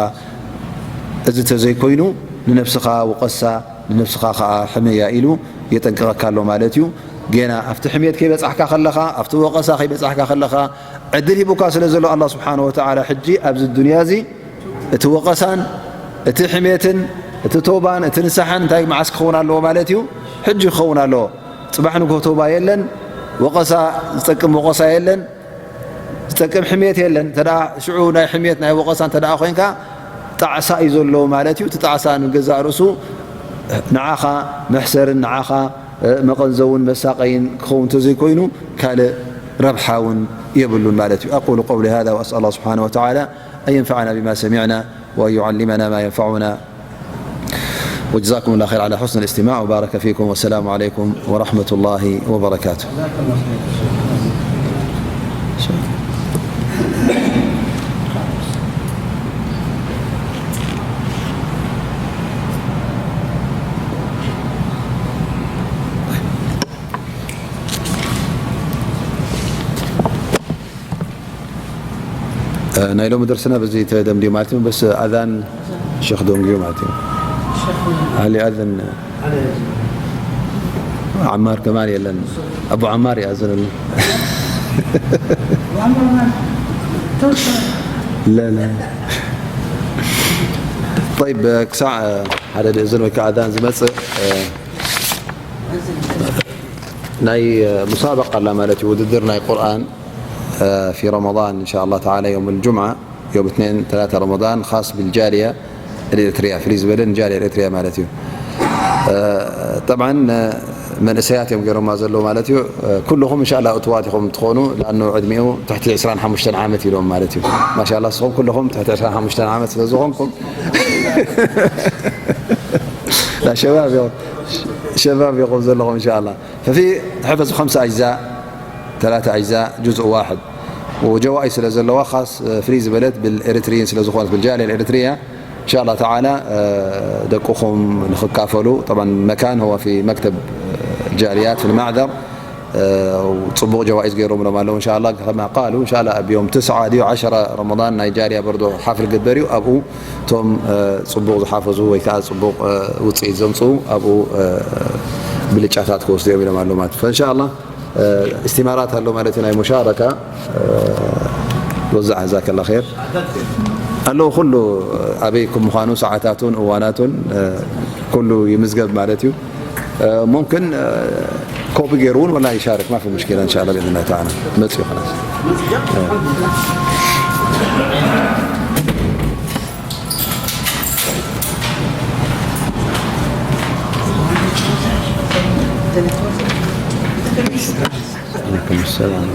እዚ ተዘይኮይኑ ንነብስኻ ውቐሳ፣ ንነብስኻ ኸኣ ሕመያ ኢሉ የጠንቅቐካ ኣሎ ማለት እዩ። ጌና ኣብቲ ሕሜት ከይበጻሕካ ከለኻ፣ ኣብቲ ወቐሳ ከይበጻሕካ ከለኻ፣ ዕድል ሂቡካ ስለ ዘሎ ኣላህ ስብሓነ ወተዓላ፣ ሕጂ ኣብዚ ዱንያ እዚ እቲ ወቐሳን እቲ ሕሜትን እቲ ቶባን እቲ ንስሓን እንታይ መዓስ ክኸውን ኣለዎ ማለት እዩ? ሕጂ ክኸውን ኣለዎ። ጽባሕ ንግሆ ቶባ የለን፣ ወቐሳ ዝጠቅም ወቐሳ የለን፣ ዝጠቅም ሕሜት የለን። እንተ ደኣ ሽዑ ናይ ሕሜት ናይ ወቐሳ እንተ ደኣ ኮይንካ፣ ጣዕሳ እዩ ዘሎ ማለት እዩ። እቲ ጣዕሳ ንገዛእ ርእሱ ንዓኻ መሕሰርን ንዓኻ መቐንዘውን መሳቐይን ክኸውን እንተዘይኮይኑ ካልእ ረብሓ እውን የብሉን ማለት እዩ። أقول قولي هذا وأسأل الله سبحانه وتعالى أن ينفعنا بما سمعنا وأن يعلمنا ما ينفعنا. وجزاكم الله خير على حسن الاستماع وبارك فيكم والسلام عليكم ورحمة الله وبركاته. ናይ ሎሚ ደርስና በዚ ተደምዲዩ ማለት እዩ። በስ ኣዛን ሸኽ ደንጉዩ ማለት እዩ። ዓሊ ኣዘን ዓማር ከማን የለን። ኣቡ ዓማር ይኣዘነሉ። لا، لا. طيب، ክሳዕ ሓደ ድእዝን ወይ ከዓ ኣዛን ዝመጽእ ናይ ሙሳበቃ ኣላ ማለት እዩ። ውድድር ናይ ቁርኣን في رمضان إن شاء الله تعالى يوم الجمعة يوم اثنين ثلاثة رمضان خاص بالجالية الإريترية ፍልይ ዝበለ ንጃልያ ኤሪትርያ ማለት እዩ። طبعا መንእሰያት እዮም ገይሮማ ዘለዉ ማለት እዩ። ኩልኹም إن شاء الله እትዋት ኢኹም ትኾኑ لأنه ዕድሚኡ ትሕቲ ዕስራን ሓሙሽተን ዓመት ኢሎም ማለት እዩ። ما شاء الله ንስኹም ኩልኹም ትሕቲ ዕስራን ሓሙሽተን ዓመት ስለ ዝኾንኩም لا شباب ኢኹም شباب ኢኹም ዘለኹም إن شاء الله. ففي حفظ خمس أجزاء ثلاثة أجزاء جزء واحد وجوائز ስለ ዘለዋ خاص ፍልይ ዝበለት بالإريتريين ስለ ዝኾነት بالجالية الإريترية إن شاء الله تعالى ደቅኹም ንኽካፈሉ طبعا مكان هو في مكتب الجاليات في المعذر ጽቡቕ ጀዋኢዝ ገይሮምሎም ኣለዉ إن شاء الله كما قالوا إن شاء الله ኣብ يوم تسعة ድዩ عشرة رمضان ናይ ጃልያ برضو حفل ግበር እዩ ኣብኡ እቶም ጽቡቕ ዝሓፈዙ ወይ ከዓ ጽቡቕ ውፅኢት ዘምፅኡ ኣብኡ ብልጫታት ክወስዱ እዮም ኢሎም ኣለዉ ማለት እዩ። ፈእንሻ ኣላ፣ እ፣ እስትማራት ኣሎ ማለት እዩ፣ ናይ ሙሻረካ፣ እ፣ ወዛዕ ጀዛከላ ኸይር ኣለዉ። ኩሉ ኣበይኩም ምዃኑ፣ ሰዓታቱን እዋናቱን፣ እ፣ ኩሉ ይምዝገብ ማለት እዩ። እ፣ ሙምክን፣ እ፣ ኮፒ ገይሩ እውን ወላ ይሻርክ፣ ማፊ ሙሽኪላ፣ እንሻላ ብኢዝኒላሂ ተዓላ። መፅኡ ኸላስ። እ። عليكم السلام.